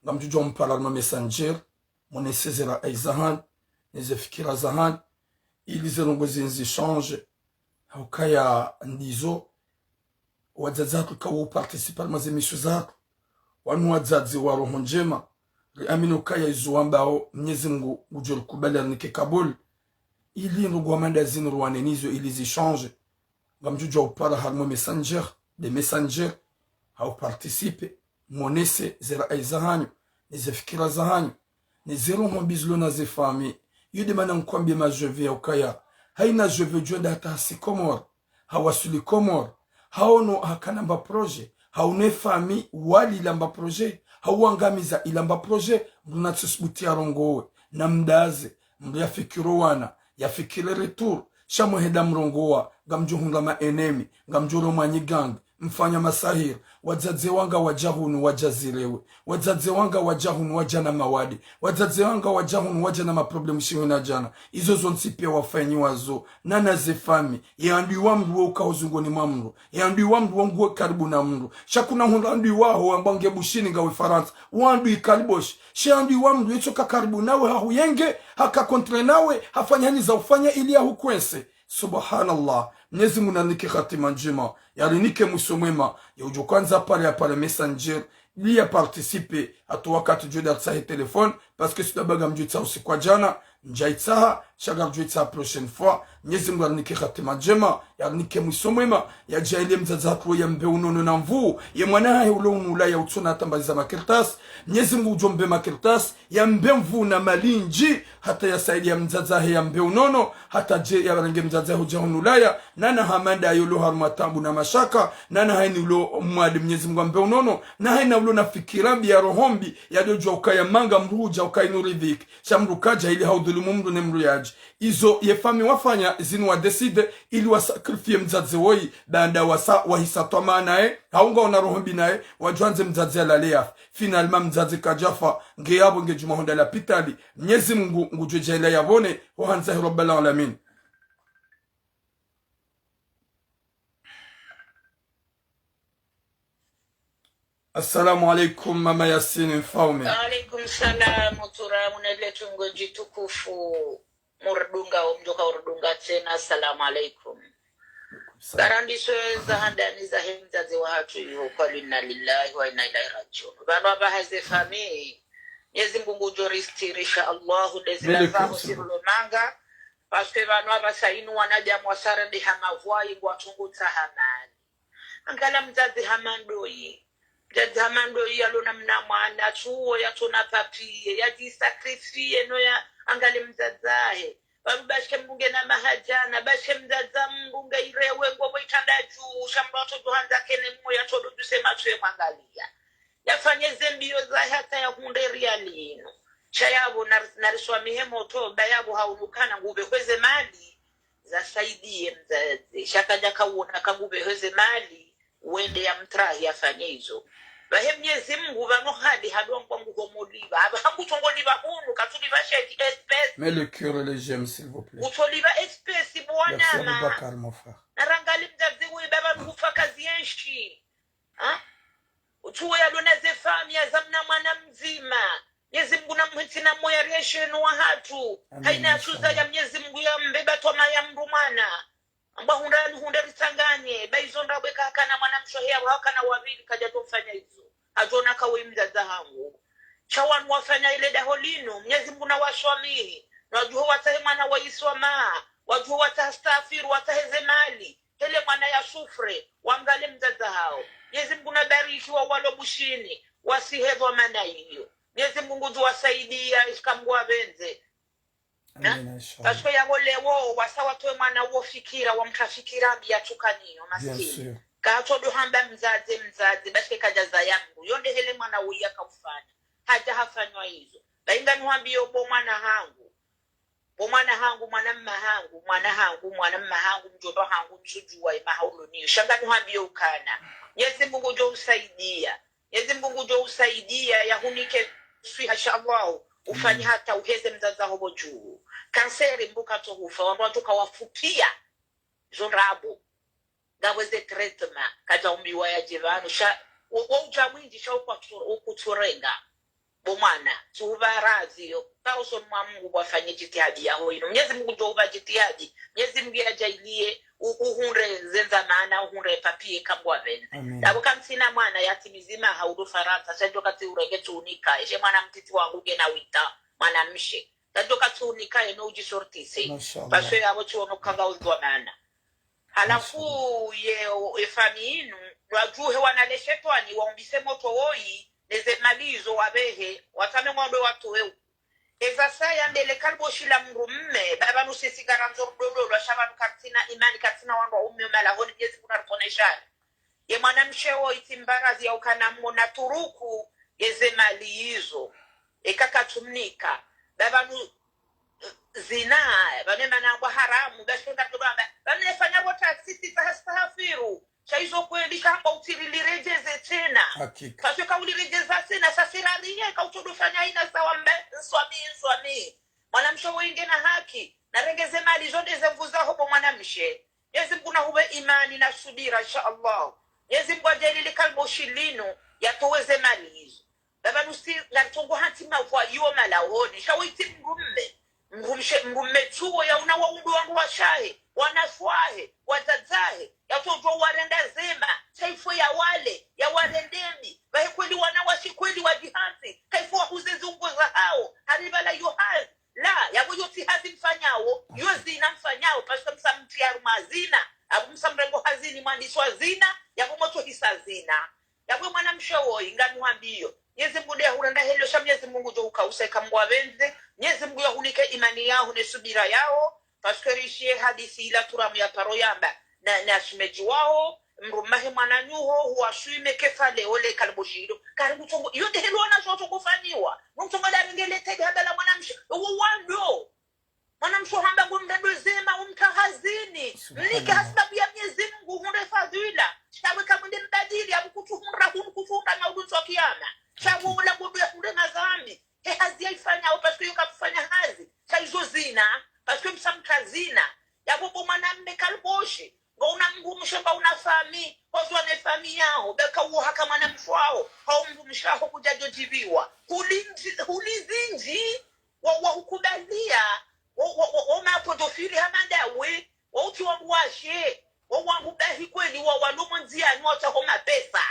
ngamdjudjo mpara harumwa Messenger, mwonese ze rai zahanyu, ne ze fikira zahanyu, ili ze ndrongo zinu zi change, haukaya ndizo, wadzadze hatru kawo participer harumwa ze émission zahatru. Wanu wadzadze wa roho ndjema. Riamini ukaya izo wambao Mnyezi Mngu ngudjo rikubali arinike kabul. Ili ndrongo hama nda zinu ruwane nizo ili zi change. Ngamdjudjo upara harumwa Messenger, de Messenger, hau participer, mwonese ze rai zahanyu, ne ze fikira zahanyu, ne ze roho mbi zilo na ze famille. Iyo de mana nkwambie ma je veux ya ukaya. Haina je veux djo enda hata hasi Komori. Hawaswili Komori, haono hakana mba projet, haono e famille wali ila mba projet, hauangamiza ila mba projet, mdru natsi subuti yarongowe, na mdaze, mdru yafikiri wana, yafikiri retour, sha mwahenda mrongowa, ngamdjo hundra ma ennemis, ngamdjo romwa nyi gang, mfanya masahir, wadzadze wanga wadja hunu wadja zirewe. Wadzadze wanga wadja hunu wadja na mawade. Wadzadze wanga wadja hunu wadja na maproblème shiwi na djana. Izo zontsi pia wafanyiwa zo. Na na ze famille. Ye andui wa mdru wo uka hozingoni mwa mdru. Ye andui wa mdru wo nguwe karibu na mdru. Sha kuna hundra andui waho wamba nge Bushini ngawe Farantsa. Wo andui kariboshi. She andui wa mdru yetsoka karibu nawe hahuyenge, haka contre nawe, hafanya hanyi za ufanya ili yahukwense. Subhanallah. Mnyezi Mngu narinike hatima ndjema. Yarinike mwiso mwema. Ya udjo kwandza pare ya pare Messenger. Ili ya participer. Hata wakati djo enda ritsahe téléphone. Parce que si daba ngamdjo tsaha usiku wa djana. Ndjaitsaha, sha ngarudjoitsaha prochaine fois. Mnyezi Mungu yarinike hatima ndjema, yarinike mwiso mwema, yadjaaliye mdzadze hatru yambe unono na nvuu, ye mwana hahe ulo unu Ulaya utsona hata mbazi za makartasi. Mnyezi Mungu udjombe makartasi, yambe nvuu na mali nyindji, hata yasaidiya mdzadze hahe yambe unono, hata dje yarenge mdzadze hahe udja hunu Ulaya, nana hamanda yolo harumwa taabu na mashaka, nana hayini ulo mwade Mnyezi Mungu ambe unono, na hayina ulo na fikira mbi ya roho mbi, yadjodjuwa ukaya manga mdru hudja ukaya inu ridhiki. Sha mdru kadja ili haudhulumu mdru ne mdru yadji. Izo ye fami wafanya zinu wa décider ili wa sacrifier mdzadze woyi, baanda wasa wahisa twamana naye, hau ngwaona roho mbi naye, wadjwandze mdzadze yalale yafe. Finalement mdzadze kadjafa, nge yapvo nge djuma honda lapitali, Mnyezi Mungu ngudjo djaaliya yapvone, ho handza he Rabbal Alamin. Assalamu alaikum, Mama Yasini Mfaume. Alaikum salam, utura muna le tungo djitukufu, murdunga, omdjoka urdunga tsena, assalamu alaikum. Salam. Barandiso za handani za he mdzadze wahatru iho, kwa inna lillahi wa inna ilaihi rajiun. Pvanu apvaha ze fami, Mnyezi Mungu ngudjo ristiri, insha Allahu, ndezi la zaho sirulo manga, parce que pvanu apvasa inu wanadamu wasarende ha mavwayi ngwatsungutsaha mali. Angala mdzadze hama ndoyi. Mdzadze hama ndoyi yalo na mna mwana, tsuwo yatsona papier, yadji sacrifier no ya angale mdzadze hahe. Pvanu bashike mdru nge na maha djana, bashike mdzadze mdru nge irewe ngopvo itranda dju, sha mdru atsodjo handza kene mwe yatsodjo djuse matso ye mwangaliya. Yafanye ze mbiyo zahe hata yahundre riyali inu. Sha yapvo nar-, nariswamihe motro, ba yapvo haunu ukana ngupvehwe ze mali zasaidiye mdzadze. Sha kadjaka uona ka ngupvehwe ze mali, wende yamtrahi yafanye izo. Pvahe Mnyezi Mungu pvanu hali hadwa ngwa nguho molipva. Apvaha ngutsongo lipva hunu, katsulipva sheki espèce. Mets le cœur et les j'aime, s'il vous plaît. Ngutsoliva espèce, bwana. Merci, Aboubacar, mon frère. Narangali mdzadze we, baba nuhufa kazi yenshi. Ha? Utsuwe yalo na ze fami, yazaa mna mwana mdzima. Mnyezi Mungu na mhitsi na moya rieshe no wahatru. Amin, inshallah. Hayina yatsuza ya Mnyezi Mungu yambe ba twama ya mdru mwana. Amba hundra nuhundre ritsanganye, ba izo ndrabo eka hakana mwana mshe wahe yapvo hakana wavili kadjadjo mfanya izo. Hadjona ka we mdzadze hangu. Sha wanu wafanya ile daho linu, Mnyezi Mungu nawaswamihi. Nawadjuhe watsahe mwana wa iswamaha, wadjuhe watsaha stafiru, watsahe ze mali. Hele mwana ya souffre, wangale mdzadze hawo. Mnyezi Mungu nabariki wa walo Bushini, wasihe dhwamana iyo. Mnyezi Mungu ngudjo wasaidiya, ishika Mungu wapvendze. Amina, inshallah. Parce que yapvo leo, wasa watowe mwana uwo fikira, wamtra fikira mbi ya tsukaniyo, maskini. Bien sûr. Katsodo hamba mdzadze, mdzadze, parce que kadjazaya mdru. Yo nde hele mwana uwo yakaufanya. Hadja hafanywa izo. Ba inga nuhambiyo bo mwana hangu. Bo mwana hangu, mwana mma hangu, mwana hangu, mwana mma hangu, mdjomba hangu, msudjuwa ye maha ulo niyo. Sha nga nuhambiyo ukana. Mnyezi Mungu ngudjo usaidiya. Mnyezi Mungu ngudjo usaidiya, yahunike swiha, inshallah. Ufanye hata uheze mdzadze haho bo dju. Kanseri mbuka tso hufa, wandru watsoka wafupiya. Zo ndrabo. Ngapvo ze traitement, kadja umbiwa yadje pvanu, sha, wo, wo udja mwindji, sha ukwatsu-, ukutsurenga. Bo mwana, tsuhuva razi yo. Ka usoni mwa Mungu bwafanye jitihadi yaho inu. Mnyezi Mungu ngudjo uva jitihadi. Mnyezi Mungu yadjaaliye, u-, uhundre ze ndzamana, uhundre papier ka Mungu wapvendze. Amin. Dabo kamtsina mwana yatimizi maha ulo Farantsa, sha djo katsi urenge tsunika. Eshe mwana mtiti wangu ngena wita, mwana mshe. Tadjo katsunika eno udji sortir. Mashallah. Parce que yapvo tsiono kanga udhwamana. Halafu ye, ye fami inu, wadjuhe wana le shetwani, waumbise motro woyi, neze mali izo wapvehe, watsame ngwandro watowe. Eza saya ndele kalibo shila mdru mme, baba nusi sigara nzor dodolwa, sha pvanu kartsina imani, kartsina wandru wa umme umalahoni, Mnyezi Mungu narikonesha. Ye mwana mshe wo itsi mbarazi ya ukana mona turuku, yeze mali izo. Eka katsumnika. Baba nu, zina, pvanu mana ngwa haramu, basi nda tuba, pvanu nefanya bo taxi tsi tsaha stahafiru. Sha izo kweli sha hamba utsiri liredjeze tsena. Hakika. Parce que ka uliredjeza tsena, sa sirariye, ka utsodo fanya ina sawa mbe, nswami, nswami. Mwana mshe wo ingena haki, narenge ze mali zo nde ze nvu zaho bo mwana mshe. Mnyezi Mungu nahupe imani na subira, insha Allah. Mnyezi Mungu yadjaaliye kalibo shilinu, yatowe ze mali izo. Baba nusi, ngaritrongo hantsi mavwa yo malahoni. Sha wo itsi mdru mme. Mdru mshe, mdru mme tsuwo ya una wa undru wandru washahe, wanafwahe, wadzadzahe, yatsodjo warenda zema, sha ifo ya wale, ya warende mbi. Pvahe kweli wana washi kweli wadjihantsi, ka ifo wahuze zungo zahawo, hari pvala yo hazi. La, yapvo yo tsi zina. Apvo msamrengo hazini mwandisi wa zina, yapvo motsohisa zina. Yapvo mwanamshe woyi, ngamhwambiyo. Mnyezi Mungu nde yahurenda heli, sha Mnyezi Mungu ngudjo hukausa eka Mungu hapvendze. Mnyezi Mungu yahunike imani yaho ne subira yaho. Parce que rishiye hadisi ila Turamu yaparo yamba na, na shemedji waho, mdrume wahe mwananyaho, huwashime kefa leo le kalbo shilo. Kari ngutsongo, iyo nde heli wanawashe watsofanyiwa. Ngutsongo la ringele tedi hamba la mwanamshe. Uwo wando. Mwanamshe hamba ngomrendo zema, umtria hazini. Mnike hasibabu ya Mnyezi Mungu, hundre fadhila. Sha we kamwende mbadili, apvo kutsuhundra hunu, kutsuhundra na udu ntsu wa kiyama. Sha we ula ngodo yahundre madhambi. He hazi yaifanyao, parce que yo katsufanya hazi. Sha izo zina, parce que msamtria zina. Yapvo bo mwanamme kalbo shi. Ngauna mdrumshe, ngauna fami, hozwa ne fami yaho, beka uwo haka mwanamshe waho, hau mdrumshe waho kudjadjo djibiwa. Huli ndji-, huli zindji, wa, wa hukubalia, wa, wa, wa, wa ma pédophile hama ndawe, wa utsi wandruwashe, wa wandru bahi kweli, wa walo mwandziani, watsaho mapesa.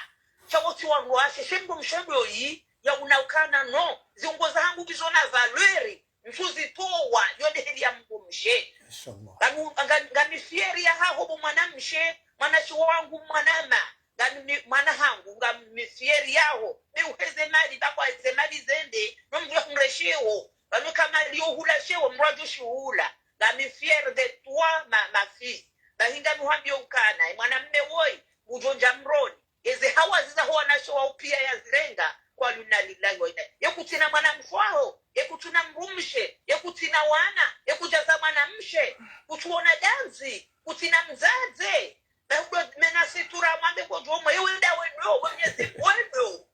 Sha wo tsi wandruwashe, she mdrumshe ndoyi, ya unaukana no, ziungo zahangu ngizo na valeur, ntsuzitowa, yo nde heli ya mdrumshe. Inshallah. Ngami, nga-, ngami fier yahaho bo mwanamshe, mwanamshe wangu mwanama. Ngami, mwana hangu, ngami fier yaho. Be uheze mali, bakwa heze mali zende, no mdru yahundre sheo. Pvanu ka mali yo hula sheo, mdru yadjo shihula. Ngami fier de toi, ma, ma fille. Bahi ngamhwambiyo ukana, e mwanamme woyi, ngudjo ndja mroni. Eze hawa ziza ho wanawashe wa upia yazirenga, kwa inna lillahi wa inna. Ye kutsina mwanamshe waho, ye kutsina mdrumshe, ye kutsina wana, ye kudjaza mwanamshe, kutsuona danzi, kutsina mdzadze. Be hudo mena situra mwambe ngodjo mwe, ye wenda wendo, we Mnyezi Mungu wendo.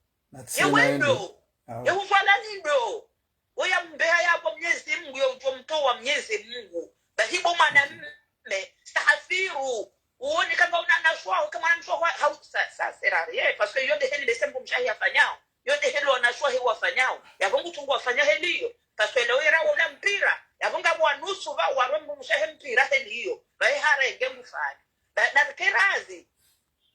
Ye wendo. Ye hufanya nindo. Oya mbeha yapvo Mnyezi Mungu, yo udjo mtowa Mnyezi Mungu. Bahi bo mwanamme, stahafiru. Uone kama una wanawashe waho, kama mwanamshe waho, hau, ça, ça sert à rien. Parce que yo nde heli bese mdrumshe wahe yafanyao. Yo nde heli wanawashe wahe wafanyao. Yapvo ngutsungu wafanya heli yo. Parce que leo ira ula mpira. Yapvo ngapvo wanusu pva, warwe mdrumshe wahe mpira heli yo. Pvahe harenge ngufanya. Ba, narike razi.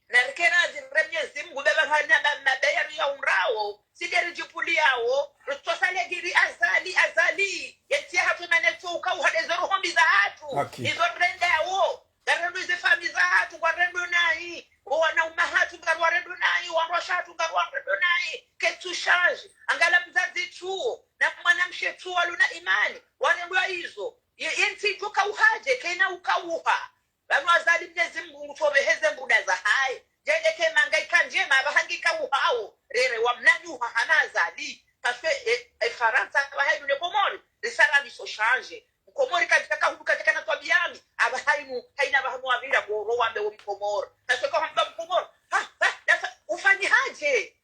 Narike razi re Mnyezi Mungu, beba hana ba, mabeya ri ya undrao, si nde ridjipvuliao, ritsosa legiri Azali, Azali, yetsi ya hatru mane tsoka uhade zo roho mbi zahatru, izo rendawo, ngarendo ize fami zahatru, ngwarendo nayi, wo wanaume hatru, ngarwarendo nayi, wandruwashe hatru, ngarwarendo nayi, ketsu change, angala mdzadze tsuo, na mwanamshe tsuo, aluna imani, warendo izo, ye, yentsi tsoka uhadje, kena ukauha. Pvanu Azali Mnyezi Mungu ngutsopveheze mbuda zahahe. Djele ke manga ika ndjema, apvaha nge ikauhao. Rere wa mnanyuha hama Azali. Parce que, e, e Farantsa, apvaha inu ne Komori. Risara liso change. Mkomori kadjaka hunu kadjaka na twabia mbi. Apvaha inu, hayina pvahanu wapvira ngoro wambe wo Mkomori. Parce que kwa hamba Mkomori. Ha, ha, dafa, ufanyi hadje.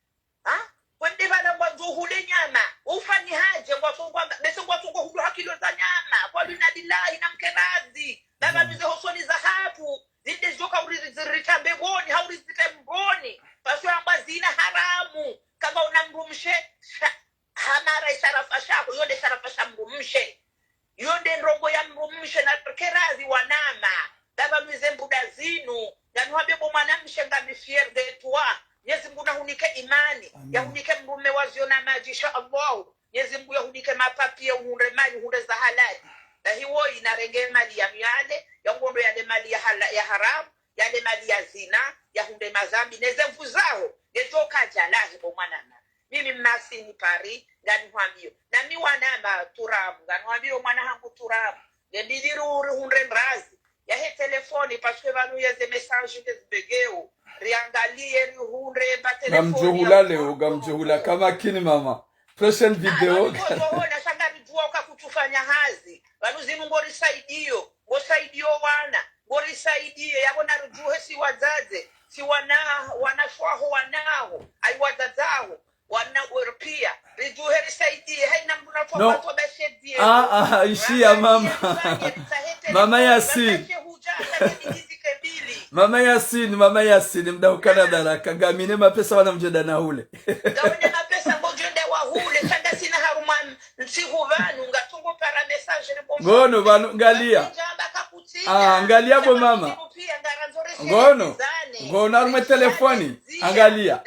Ha? Kwende pvala ngwandzo hule nyama. Ufanyi hadje, ngwatsongwa, bese ngwatsongwa hulu ha kilo za nyama. Kwa inna lillahi na mke razi. Baba nuze hosoni zahatru. Zinde zoka uri zi-, ritambe boni, ha uri zite mboni. Parce que amba zina haramu. Kama una mdrumshe, sha-, hamara isharafa shaho, yo nde sharafa sha mdrumshe. Yo nde ndrongo ya mdrumshe narike razi wanama. Pvapvanu ize mbuda zinu. Yanuhambe bo mwanamshe ngami fier de toi. Mnyezi Mungu nahunike imani. Yahunike mdrume wa ziona madji, insha Allah. Mnyezi Mungu yahunike mapapier, uhundre mali, uhundre za halali. Bahi woyi narenge mali ya miyale, ya ngondo yale mali ya hala-, ya haramu, yale mali ya zina, yahundre madhambi, neze mvu zaho, ngezo kadjalahi bo mwanama. Mimi Masini Paris, nganihwambiyo. Na mi wanama Turamu, nganihwambiyo mwana hangu Turamu. Nge mbili ri uri hundre ndrazi. Yahe telefoni, parce que pvanu yeze message ngezi begeo. Riangaliye, rihundre, mba telefoni. Ngamdjo hula leo, ngamdjo hula kamakini mama. Prochaine vidéo. Ngodjo hona, sha ngaridjuwa uka kutsufanya hazi. Pvanu zinu ngorisaidiyo, ngosaidiyo wana, ngorisaidiye, yapvo naridjuhe si wadzadze, si wana, wanashe waho wanaho, ayi wadzadze waho, wana were pia, ridjuhe risaidiye, hayina mdru na twa, twa bashediye. Ah, ah, ishiya mama. Mama Yasin. Mama Yasin, Mama Yasin, mda ukana baraka, ngamina mapesa wana mdjenda na hule. Ngawena mapesa ngodjenda wahule, sha ngasina harumwa ntsihu pvanu, ngatsongo para message ribomba. Ngono, pvanu, ngaliya. Ah, ngaliya bo mama. Ngono, ngono harumwa telefoni, angaliya.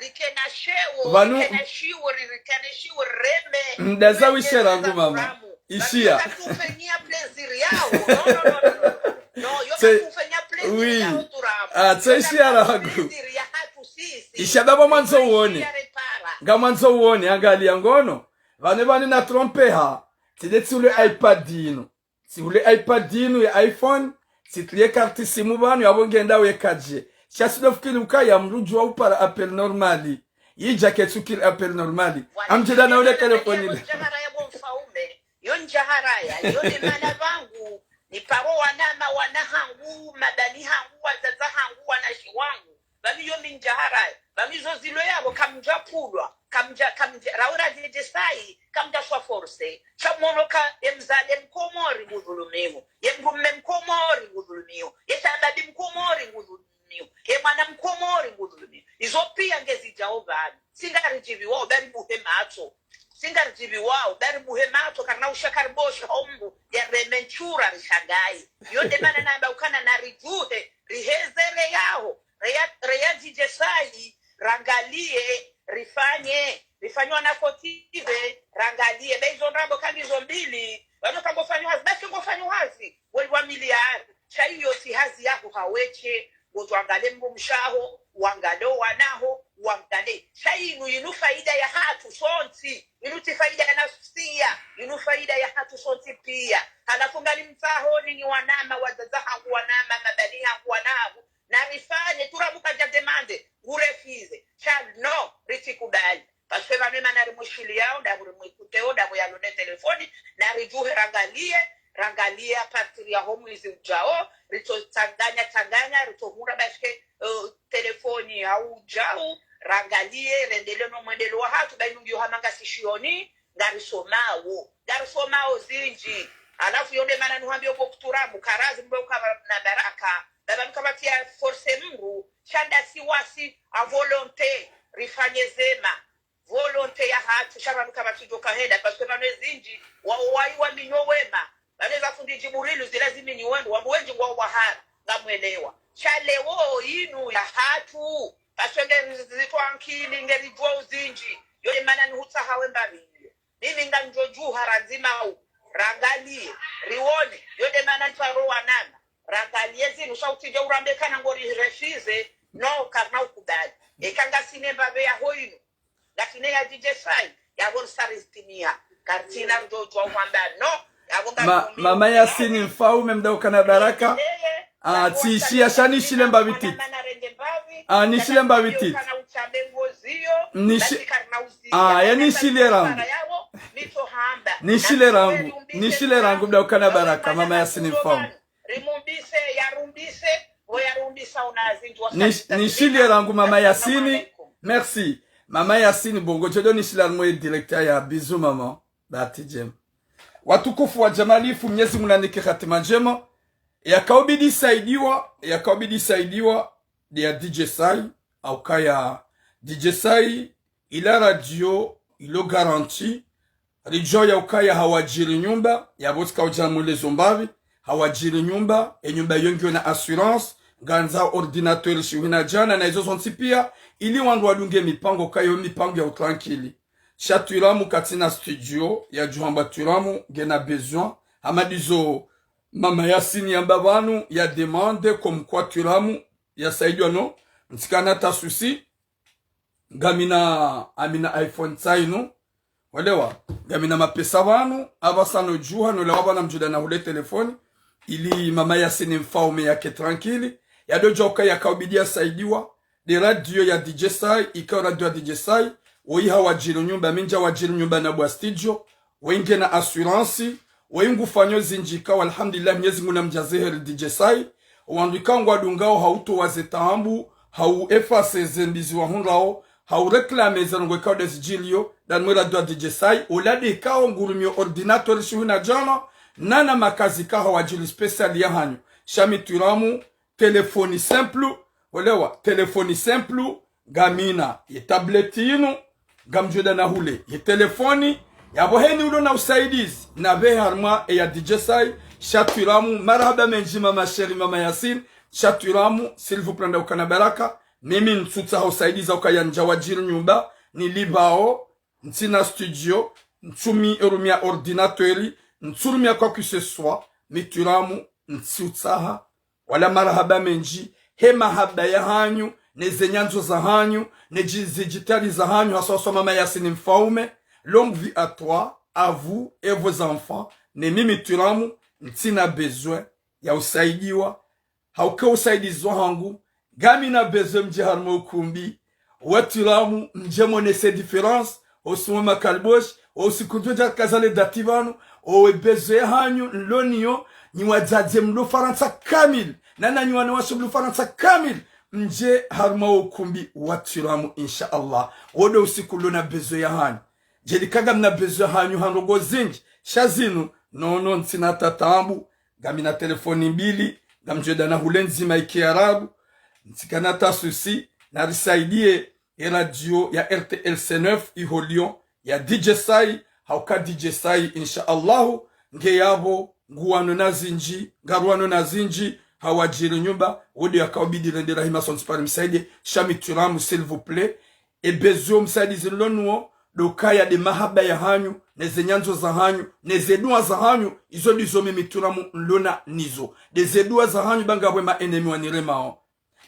Pvanu. Mda za wishe rangu mama. Ishiya. Katufanyia plaisir yaho. No, no, no, no, no. Non, yo tse- kakufanya plaisir oui. Ya uturamu. Ah, tse yo ishiara kakufanya hagu plaisir ya hatru sisi. Isha baba mwandzo uone. Ishiara para. Ngamwandzo uone, angalia ngono. Vane vane na trompe ha. Tide tsi ule iPad inu. Tsi ule iPad inu ya iPhone. Tsi tlie karti simu vanu yapvo ngenda weka dje. Sha tsi ndo fikiri ukaya mdru udjuwa upara appel normal. Yidja ketsu kiri appel normal. Amdjeda na ule telefoni ile. Yo ndjahara ya, yo ndjahara ya, yo ne mana vangu, ni paro wanama, wana hangu, madani hangu, wadzadze hangu, wanashi wangu. Vami yo mi ndjahara ya, vami zo zilo yapvo kamdja pulwa, kamdja, kamdja, raura djedje sai, kamdja swa force. Sha mono ka, ye mdzadze mkomori ngudhulumiwo, ye mdrume mkomori ngudhulumiwo, ye shababi mkomori ngudhulumiwo. Ye mwana mkomori ngudhulumiwa. Izo pia ngezidjao vanu. Tsi ngaridjiviwao, bari buhe matso. Tsi ngaridjiviwao, bari buhe matso, karina usha karibosha ho Mngu, ya reme ntsura rishangayi. Yo nde mana namba ukana naridjuhe, riheze reyaho, reya, reya djidje sayi, rangalie, rifanye, rifanye wana fotive, rangalie. Be izo ndrabo kangizo mbili, vanu kangofanyo hazi, basi ngofanyo hazi, weli wa miliari. Sha iyo tsi hazi yaho hawetshe, ngodjo angalie mdrumshe waho, wangalie wana waho, wangalie. Sha inu, inu faida ya hatru sontsi, inu tsi faida ya nafsiya, inu faida ya hatru sontsi pia. Halafu ngalimtsaho nyinyi wanama, wadzadze hangu wanama, madani hangu wana hangu, narifanye, turamu kadja demande, ngurefize. Sha non, ritsi kubali. Parce que vanu mana rimwishiliyao, ndapvo rimwikuteo, ndapvo yalo ne telefoni, naridjuhe rangalie, rangalie à partir ya ho mwezi udjao, ritso tsanganya, tsanganya, ritso hura parce que, euh, telefoni hau udjao, rangalie, rendelee no mwendelo wa hatru, ba inu ngiyo hama ngasi shioni, ngarisomao, ngarisomao zindji. Halafu yo nde mana nuhambio bo kuturamu, karazi mbo ukava na baraka, ba vanu kapvatsi ya force mdru, sha ndasi wasi, à volonté, rifanye zema. Volonté ya hatru, sha vanu kapvatsi djo kahenda, parce que vanu ezindji, wa, wa, wa minyo wema. Vanu eza fundi Djibrilu zila ziminyi wendru, wandru wendji ngwa wahara, ngamwelewa. Sha leo inu ya hatru, parce que nge zi, zi, zitwa nkili, nge ridjuwa uzindji, yo nde mana nihutsaha we mbapvi iyo. Mimi ngamdjo djuha randzi mau, rangalie, rione, yo nde mana ntsaro wanama, rangalie zinu, sha utsidje urambe kana ngorirefize, non, karina ukubali. Eka ngasina mbapvi yaho inu, ngasina ya D J Sai, yapvo risarizitimia, karitsina mdjo djuwa uhamba, non, yapvo ma, ngarumiwa. Mama Yasini mfaume mdru ukana baraka. Eh, eh, eh. Ah, tsishiya sha nishile mbapvi titi. Ah, nishile mbapvi titi. Nishi, ah, ya nishile rangu. Nishile rangu, nishile rangu mdru ukana baraka, mama Yasini mfaume. Nish, nishile rangu mama Yasini. Merci. Mama Yasini bongo, djedo nishile rangu ye direct ya bisous maman. Bahati ndjema. Watukufu wa djamalifu, Mnyezi Mungu nanike hatima ndjema. Yakaubidi saidiwa, yakaubidi saidiwa, nde ya D J Sai, haukaya D J Sai, ila radio, ilo garanti, ridjo yaukaya hawadjiri nyumba, yapvo tsika udja mwelezo mbapvi, hawadjiri nyumba, e nyumba iyo ngiyo na assurance, ngandza ordinateur shihwina djana, na izo zontsi pia, ili wandru wadunge mipango kayo mipango ya utrankili. Sha twiramu katsina studio, ya djuhamba twiramu, ngena besoin, hama ndizo mama Yasini yamba vanu, ya demande, comme quoi twiramu, ya saidiwa non, mtsikana ta souci, ngamina, amina iPhone tsainu, walewa, ngamina mapesa vanu, apvasa no djuha, no lawa vana mdjuda na hule telefoni, ili mama Yasini mfaume yake tranquille, yado djuha uka yakaubidi ya saidiwa, nde radio ya D J Sai, ikao radio ya D J Sai, woyi hawadjiri nyumba, mi ndja wadjiri nyumba na bwa studio, woyi ngena assurance, woyi ngufanyo zindji ikao, alhamdulillah, Mnyezi Mungu namdjaze heri D J Sai, wandru ikao ngwadungao hautowa ze taabu, hau effacer ze mbi ziwahundrao, hau réclamer ze ndrongoo ikao ndezidjiliyo, danu mwe radio ya D J Sai, ola nde ikao ngurumio ordinateur shihwina djana, nana makazi ikao hawadjiri spécial ya hanyu, sha mi twiramu, telefoni simple, walewa, telefoni simple, ngamina ye tablette yinu, ngamdjuda na hule ye telefoni, yapvo heni ulo na usaidizi, na pve harumwa e ya D J Sai, sha twiramu, marahaba mendji mama chérie, mama Yasini, sha twiramu, s'il vous plaît, nda ukana baraka, mimi ntsutsaha usaidizi uka ya ndja wadjiri nyumba, nilipvao, ntsina studio, ntsumi erumia ordinateur, ntsurumia quoi que ce soit, mi twiramu, ntsutsaha, wala marahaba mendji, he mahaba yahanyu, ne ze nyandzo zahanyu, ne dji-, ze djitihadi zahanyu, haswa haswa mama Yasini Mfaume, longue vie à toi, à vous et vos enfants, ne mimi Twiramu, ntsina besoin ya usaidiwa, hauka usaidizi wahangu, ngamina besoin mdje harumwa ukumbi wa Twiramu, mdje monese différence, osimwe makaliboshi, osikudjo dja kaza le dati pvanu, owe besoin yahanyu nloniyo, nyi wadzadze mlo Farantsa kamili, nana nyi wanawashe mlo Farantsa kamili, mdje harumwa ukumbi wa Twiramu, insha Allah. Wo ndo usiku nlona besoin yahanyu. Djeli ka ngamina besoin yahanyu ha ndrongoo zindji, sha zinu, nono ntsina taabu, ngamina telefoni mbili, ngamdjo enda na hule ndzima ya kiarabu, ntsikana tasusi, narisaidie ye radio ya R T L C neuf iho Lyon, ya D J Sai, hauka D J Sai, insha Allahu, nge yapvo, nguwano na zindji, ngaruwano na zindji, hawadjiri nyumba, wo ndo yakaubidi rende rahima sontsi pare msaidie, sha mi Twiramu, s'il vous plaît, e besoin msaidizi nlonuwo, ndo ukaya nde mahaba yahanyu, ne ze nyandzo zahanyu, ne ze dua zahanyu, izo ndizo mimi Twiramu nlona nizo. Nde ze dua zahanyu ba ngapvo ema ennemis waniremao.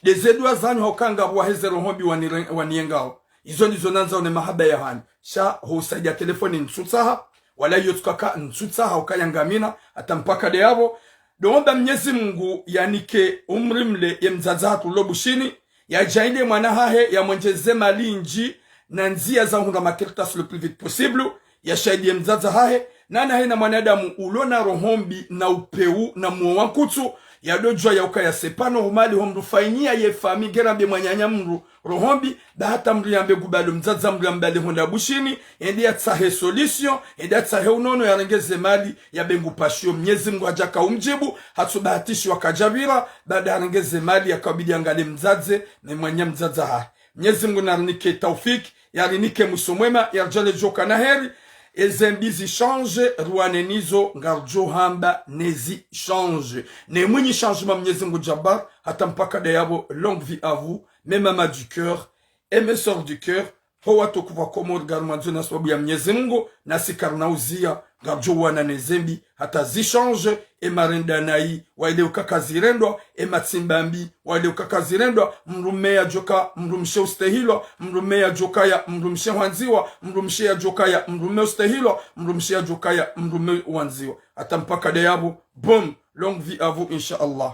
Nde ze dua zahanyu hauka ngapvo wahe ze roho mbi wanire-, waniyengao. Izo ndizo nandzao ne mahaba yahanyu. Sha ho usaidia telefoni ntsutsaha, wala iyo tsukaka ntsutsaha hauka yangamina, hata mpaka nde yapvo. Ndo omba Mnyezi Mungu yanike umri mle ye mdzadze hatru ulo Bushini, yadjaanlie mwana hahe, yamwendjeze mali nyindji na ndzia za hundra makartasi le plus vite possible, yashaidie mdzadze hahe, nana haina mwanadamu ulona roho mbi na upeu na muo wa nkutsu, yadodjua yaukaya sepvanu humali ho mdru fanyia ye fami ngera mbe mwananya mdru roho mbi, ba hata mdru yambe ngubalo mdzadze mdru yambale honda Bushini, yende yatsahe solution, yende yatsahe unono yarenge ze mali, yabe ngupashio. Mnyezi Mungu hadjaka umdjibu, hatsu bahatishi wakadjapvira, baada harenge ze mali yakaubidi yangalie mdzadze, ne mwananya mdzadze hahe. Mnyezi Mungu narinike taufiki, yarinike mwiso mwema, yaridjaanlie djoka na heri, e ze mbi zi change, ruwane nizo, ngaridjo hamba ne zi change. Ne mwinyi changement Mnyezi Mungu Jabbar, hata mpaka nde yapvo, longue vie à vous, mes mamans du cœur, et mes sœurs du cœur, ho watukufu wa Komori ngarimwandzo na sababu ya Mnyezi Mungu, nasi karina uzia, ngaridjo wana ne ze mbi, hata zi change, e marenda nayi, waile ukaya kazirendwa, e matsimba mbi, waile ukaya kazirendwa, mdrume yadjoka, mdrumshe ustehilwa, mdrume yadjokaya, mdrumshe hwandziwa, mdrumshe yadjokaya, mdrume ustehilwa, mdrumshe yadjokaya, mdrume hwandziwa. Hata mpaka nde yapvo, boum, longue vie à vous, insha Allah.